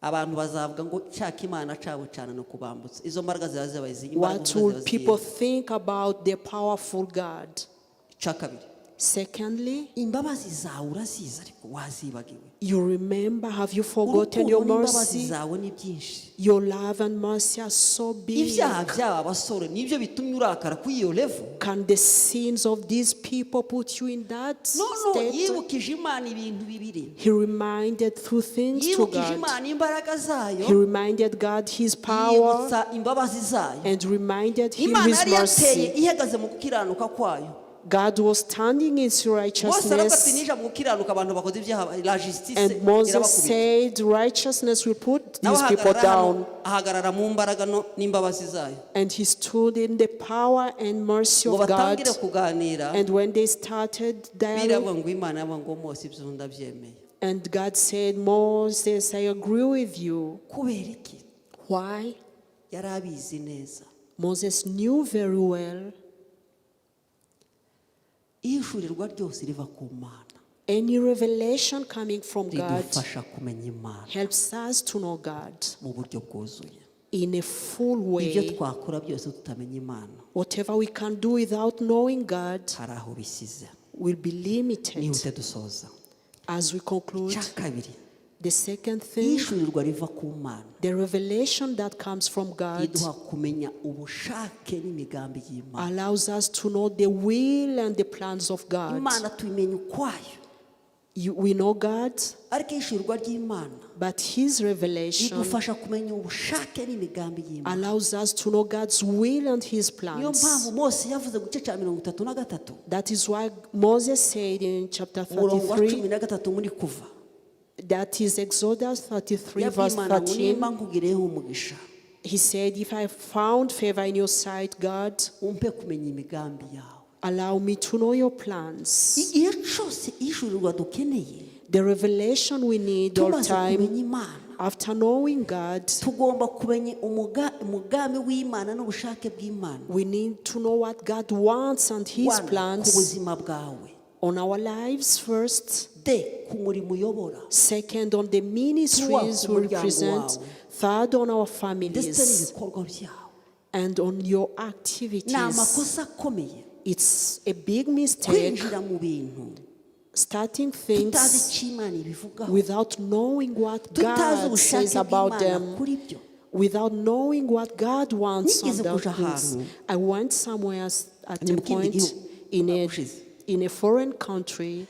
A: abantu bazavuga ngo cyaka Imana cabo cana no kubambutsa izo mbaraga ziba zibaye imbaraga
B: what
A: uvuga
B: will
A: ziba
B: people
A: ziye.
B: think about the powerful God?"
A: Icya kabiri,
B: Secondly,
A: imbabazi zawe urazizi ariko wazibagiwe.
B: You remember, have you forgotten
A: Urukundo
B: your
A: n'imbabazi
B: mercy?
A: zawe ni byinshi.
B: Your love and mercy are so big.
A: Ibyaha by'aba basore nibyo bitumye urakara kuri iyo level?
B: Can the sins of these people put you in that
A: No,
B: state?
A: yibukije Imana ibintu bibiri.
B: He reminded two things to
A: Yibukije
B: God.
A: Imana imbaraga zayo.
B: He reminded God his power
A: Yibutsa imbabazi zayo.
B: And reminded him
A: Imana
B: his
A: yari yateye
B: mercy.
A: ihagaze mu gukiranuka kwayo.
B: God was standing in his
A: Mose aravuga ati
B: righteousness.
A: nija mu gukiranuka abantu bakoze ibyaha la justice
B: And Moses
A: irabakubita.
B: said, "Righteousness will put
A: Nawe
B: these people
A: ahagarara hano,
B: down."
A: ahagarara mu mbaraga no n'imbabazi zayo.
B: And he stood in the power and mercy
A: Ngo
B: of God.
A: batangire kuganira
B: And when they started dialogue,
A: biravuga ngo Imana yavuga ngo Mose ibyo ndabyemeye.
B: And God said, "Moses, I agree with you."
A: Kubera iki?
B: Why?
A: Yari abizi neza.
B: Moses knew very well.
A: Ihishurirwa ryose riva ku Mana
B: Any revelation coming from God
A: ridufasha kumenya Imana
B: helps us to know God
A: mu buryo bwuzuye.
B: In a full
A: Ibyo
B: way.
A: twakora byose tutamenya Imana
B: Whatever we can do without knowing God
A: hari aho bisize.
B: Will be limited.
A: Nihute dusoza.
B: As we conclude,
A: Icya kabiri,
B: the second thing,
A: ihishurirwa riva ku Mana
B: the revelation that comes from God
A: riduha kumenya ubushake n'imigambi y'Imana.
B: Allows us to know the will and the plans of God.
A: Imana tuyimenya ukwayo.
B: We know God,
A: Ariko ihishurirwa ry'Imana
B: but His revelation
A: ridufasha kumenya ubushake n'imigambi y'Imana.
B: Allows us to know God's will and His
A: Niyo
B: plans.
A: mpamvu Mose yavuze mu gice cya 33,
B: That is why Moses said in chapter
A: umurongo wa
B: 33,
A: 13 muri Kuva,
B: that is Exodus 33,
A: yabwiye
B: verse
A: Imana ngo
B: 13.
A: nimba nkugireho umugisha,
B: He said, "If I found favor in your sight, God,
A: umpe kumenya imigambi yawe.
B: Allow me to know your plans."
A: Igihe cyose ihishurirwa dukeneye,
B: The revelation we need all
A: tumaze
B: time,
A: kumenya Imana,
B: after knowing God,
A: tugomba kumenya umugambi w'Imana n'ubushake bw'Imana.
B: We need to know what God wants and His
A: One, ku
B: plans
A: buzima bwawe.
B: On our lives first.
A: Deux, ku murimo uyobora.
B: Second, on the ministries we
A: Ku muryango
B: represent.
A: wawe.
B: Third, on our
A: Ndetse
B: families
A: n'ibikorwa byawe.
B: And on your
A: Ni
B: activities.
A: amakosa akomeye
B: It's a big mistake
A: kwinjira mu bintu
B: starting
A: tutazi
B: things
A: icyo Imana ibivugaho,
B: without knowing what
A: tutazi
B: God
A: ubushake
B: says about
A: bw'Imana
B: them,
A: kuri byo.
B: Without knowing what God wants on
A: Nigeze
B: those
A: kuja
B: things.
A: ahantu.
B: I went somewhere at
A: Ni
B: a
A: mu kindi
B: point
A: gihugu ushize.
B: in a foreign country.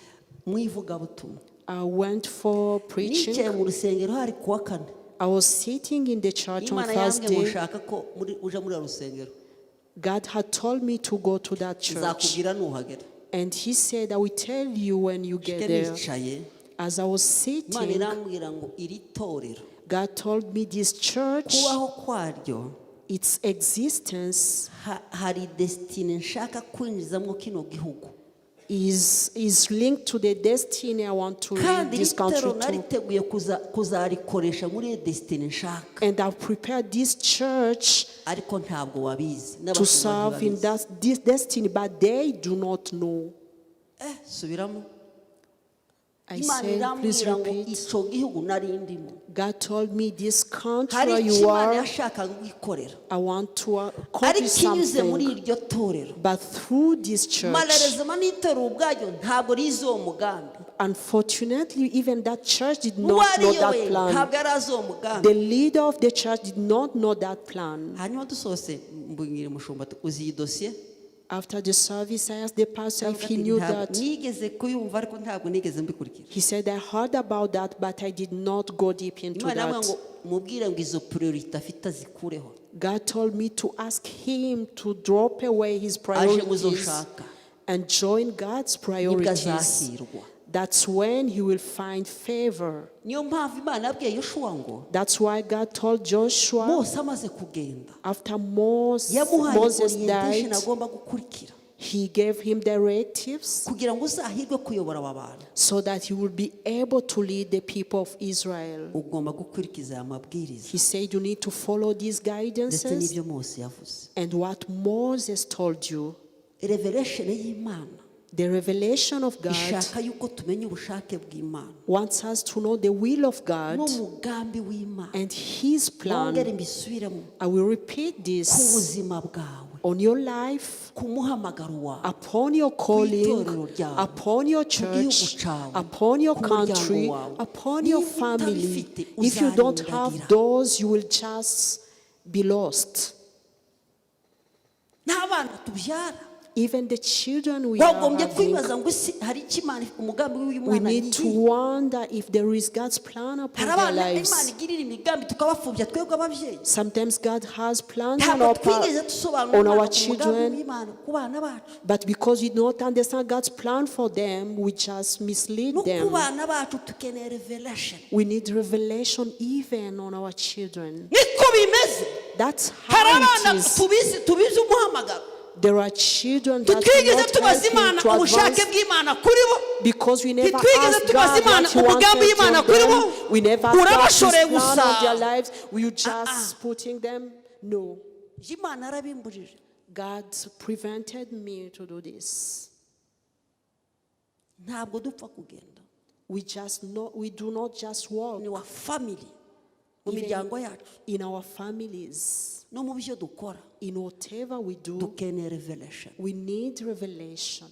A: Mu ivugabutumwa.
B: I went for preaching.
A: Nicaye mu rusengero hari kuwa kane.
B: I was sitting in the church on
A: Imana yambwiye ngo
B: Thursday.
A: nshaka ko muri uja muri uru rusengero.
B: God had told me to go to that church.
A: Nzakubwira nuhagera.
B: And He said, "I will tell you when you get
A: Nshike
B: there."
A: nicaye,
B: As I was
A: Imana
B: sitting,
A: irambwira ngo iri torero,
B: God told me this church,
A: kubaho kwaryo,
B: its existence
A: hari destinée nshaka kwinjizamo kino gihugu.
B: is linked to the destiny I want to lead
A: Kandi
B: this
A: iri
B: country
A: torero
B: to.
A: nariteguye kuzarikoresha muri iyo destinée nshaka.
B: And I've prepared this church
A: Ariko ntabwo wabizi
B: to
A: n'abashumba
B: serve in
A: ntibabizi.
B: This destiny, but they do not know.
A: Eh, subiramo.
B: I
A: Imana
B: said, please
A: irambwira ngo
B: repeat.
A: icyo gihugu nari ndimo,
B: God told me this country
A: hari
B: where
A: icyo
B: you
A: Imana
B: are,
A: yashakaga gukorera,
B: I want to accomplish
A: ariko inyuze muri
B: something.
A: iryo torero.
B: But through this church,
A: Malheureusement n'itorero ubwaryo ntabwo rizi uwo mugambi.
B: Unfortunately, even that church did not know that
A: N'uwariyoboye
B: plan.
A: ntabwo yari azi uwo mugambi.
B: The leader of the church did not know that plan.
A: Hanyuma dusohotse mbwira umushumba ati uzi iyi dosiye?
B: After the service, I asked the pastor if
A: Aravuga
B: he
A: ati,
B: knew
A: "Ntabwo
B: that.
A: nigeze kuyumva ariko ntabwo nigeze mbikurikira.
B: He said, "I heard about that, but I did not go deep into
A: Imana iramubwira
B: that."
A: ngo mubwire ngo izo priorité afite azikureho,
B: God told me to ask him to drop away his
A: aje muzo
B: priorities
A: nshaka,
B: and join God's
A: nibwo
B: priorities.
A: azahirwa.
B: That's when he will find favor.
A: Niyo mpamvu Imana yabwiye Yoshuwa ngo
B: That's why God told Joshua
A: Mose amaze kugenda,
B: after
A: yamuhaye
B: Moses
A: orientation
B: died,
A: agomba gukurikira.
B: He gave him directives
A: Kugira ngo uzahirwe kuyobora aba bantu,
B: so that he will be able to lead the people of Israel.
A: Ugomba gukurikiza aya mabwiriza
B: He said you need to follow these
A: ndetse
B: guidances
A: n'ibyo Mose yavuze.
B: And what Moses told you.
A: Revelation y'Imana
B: The revelation of God
A: ishaka yuko tumenya ubushake bw'Imana
B: wants us to know the will of God
A: n'umugambi w'Imana.
B: And His
A: Nongere
B: plan.
A: mbisubiremo
B: I will repeat
A: ku
B: this
A: buzima bwawe,
B: on your life,
A: ku muhamagaro wawe,
B: upon your calling,
A: itorero ryawe,
B: upon your
A: ku gihugu
B: church,
A: cyawe,
B: upon your
A: ku muryango
B: country,
A: wawe.
B: Upon your
A: Niba
B: family.
A: utabifite,
B: If you don't have
A: uzarindagira.
B: Those, you will just be lost.
A: N'abana tubyara,
B: Even the children we are
A: wagombye
B: having,
A: kwibaza ngo isi hari icyo Imana umugambi w'uyu
B: we
A: mwana
B: need
A: ni
B: to
A: iyihe?
B: Wonder if there is God's plan upon
A: Hari
B: their
A: abana
B: lives.
A: Imana igirira imigambi tukabapfubya twebwe ababyeyi.
B: Sometimes God has plans on
A: Ntabwo
B: our,
A: twigeze dusobanura
B: on
A: Imana
B: our
A: ku mugambi
B: children,
A: w'Imana ku bana bacu.
B: But because we do not understand God's plan for them, we just mislead
A: No ku
B: them.
A: Bana bacu dukeneye revelation.
B: We need revelation even on our children.
A: Niko bimeze.
B: That's
A: Hari
B: how
A: abana
B: it is.
A: Tubizi tubizi umuhamagaro.
B: There are children that we
A: Tutigeze
B: not
A: tubaza
B: helping
A: Imana
B: to
A: ubushake
B: advance
A: bw'Imana kuri bo.
B: because we never
A: Ntitwigeze
B: asked
A: tubaza
B: God
A: Imana
B: what He
A: umugambi
B: wanted
A: w'Imana
B: from
A: kuri bo.
B: them. We never asked God His
A: Urabashoreye
B: plan
A: gusa.
B: on their lives. We just
A: Ah, ah.
B: putting them. No.
A: Imana yarabimbujije.
B: God prevented me to do this.
A: Ntabwo dupfa kugenda.
B: We do not just walk
A: Ni wa family mu
B: even
A: miryango yacu
B: in our families,
A: no mu byo dukora
B: in whatever we do.
A: Dukeneye revelation.
B: We need revelation.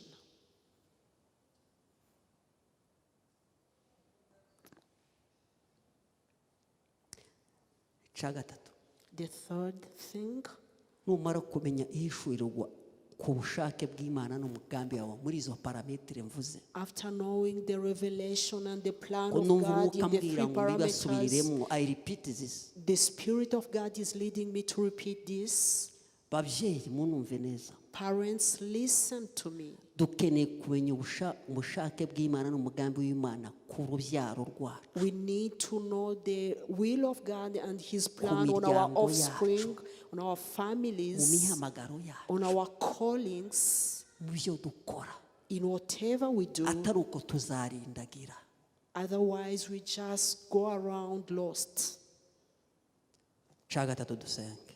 A: Icya gatatu,
B: The third thing,
A: numara kumenya ihishurirwa ku bushake bw'Imana n'umugambi wawe muri izo paramètres mvuze,
B: after knowing the revelation and the plan
A: ko
B: of
A: numva
B: God
A: umwuka
B: in the
A: ambwira
B: three
A: ngo
B: parameters,
A: mbibasubiriremo, I repeat this.
B: The Spirit of God is leading me to repeat this.
A: Babyeyi munumve neza.
B: Parents, listen to me.
A: Dukeneye kumenya ubushake bw'Imana n'umugambi w'Imana ku rubyaro rwacu,
B: We need to know the will of God and His plan on our
A: miryango yacu,
B: offspring, on our
A: mu
B: families,
A: mihamagaro yacu,
B: on our callings,
A: mu byo dukora.
B: In whatever we do.
A: Atari uko tuzarindagira.
B: Otherwise, we just go around lost.
A: Cya gatatu dusenge.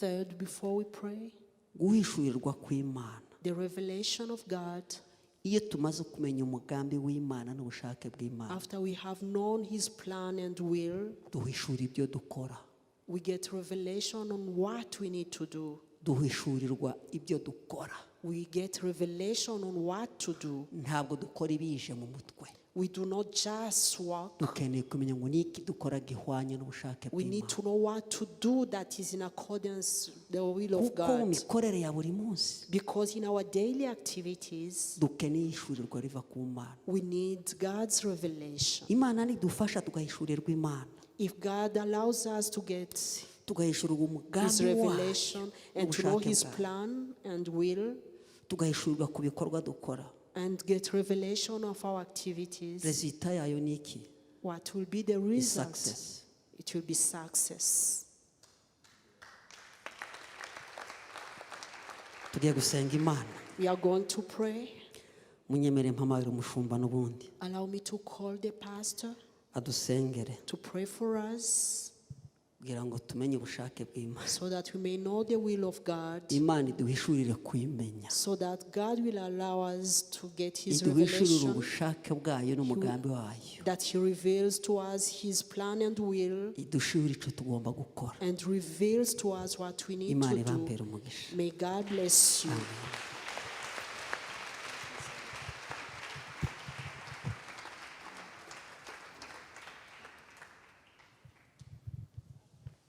B: Third, before we pray,
A: Guhishurirwa kw'Imana.
B: The revelation of God.
A: Iyo tumaze kumenya umugambi w'Imana n'ubushake bw'Imana,
B: After we have known His plan and will,
A: duhishura ibyo dukora.
B: We get revelation on what we need to do.
A: Duhishurirwa ibyo dukora.
B: We get revelation on what to do.
A: Ntabwo dukora ibije mu mutwe.
B: We do not just walk.
A: Dukeneye kumenya ngo ni iki dukora gihwanye n'ubushake
B: We need
A: bw'Imana.
B: To know what to do that is in accordance with the will of
A: Kuko mu
B: God.
A: Mikorere ya buri munsi
B: Because in our daily activities,
A: dukeneye ihishurirwa riva ku Mana.
B: We need God's revelation.
A: Imana nidufasha tugahishurirwa Imana,
B: If God allows us to get
A: tugahishurirwa
B: His
A: umugambi wayo
B: revelation and to know
A: n'ubushake
B: His
A: bwayo,
B: plan and will,
A: tugahishurirwa ku bikorwa dukora,
B: and get revelation of our activities,
A: résultat yayo ni iki?
B: What will be the
A: Ni
B: result?
A: success.
B: It will be success.
A: Tugiye gusenga Imana.
B: We are going to pray.
A: Munyemere mpamagare umushumba n'ubundi
B: Allow me to call the pastor
A: adusengere
B: to pray for us
A: kugira ngo tumenye ubushake bw'Imana,
B: so that we may know the will of God,
A: Imana iduhishurire kuyimenya,
B: so that God will allow us to get His
A: iduhishurire
B: revelation,
A: ubushake bwayo n'umugambi wayo,
B: that He reveals to us His plan and will,
A: iduhishurire icyo tugomba gukora.
B: And reveals to us what we need
A: Imana
B: to do.
A: ibampere umugisha.
B: May God bless you.
A: Amen.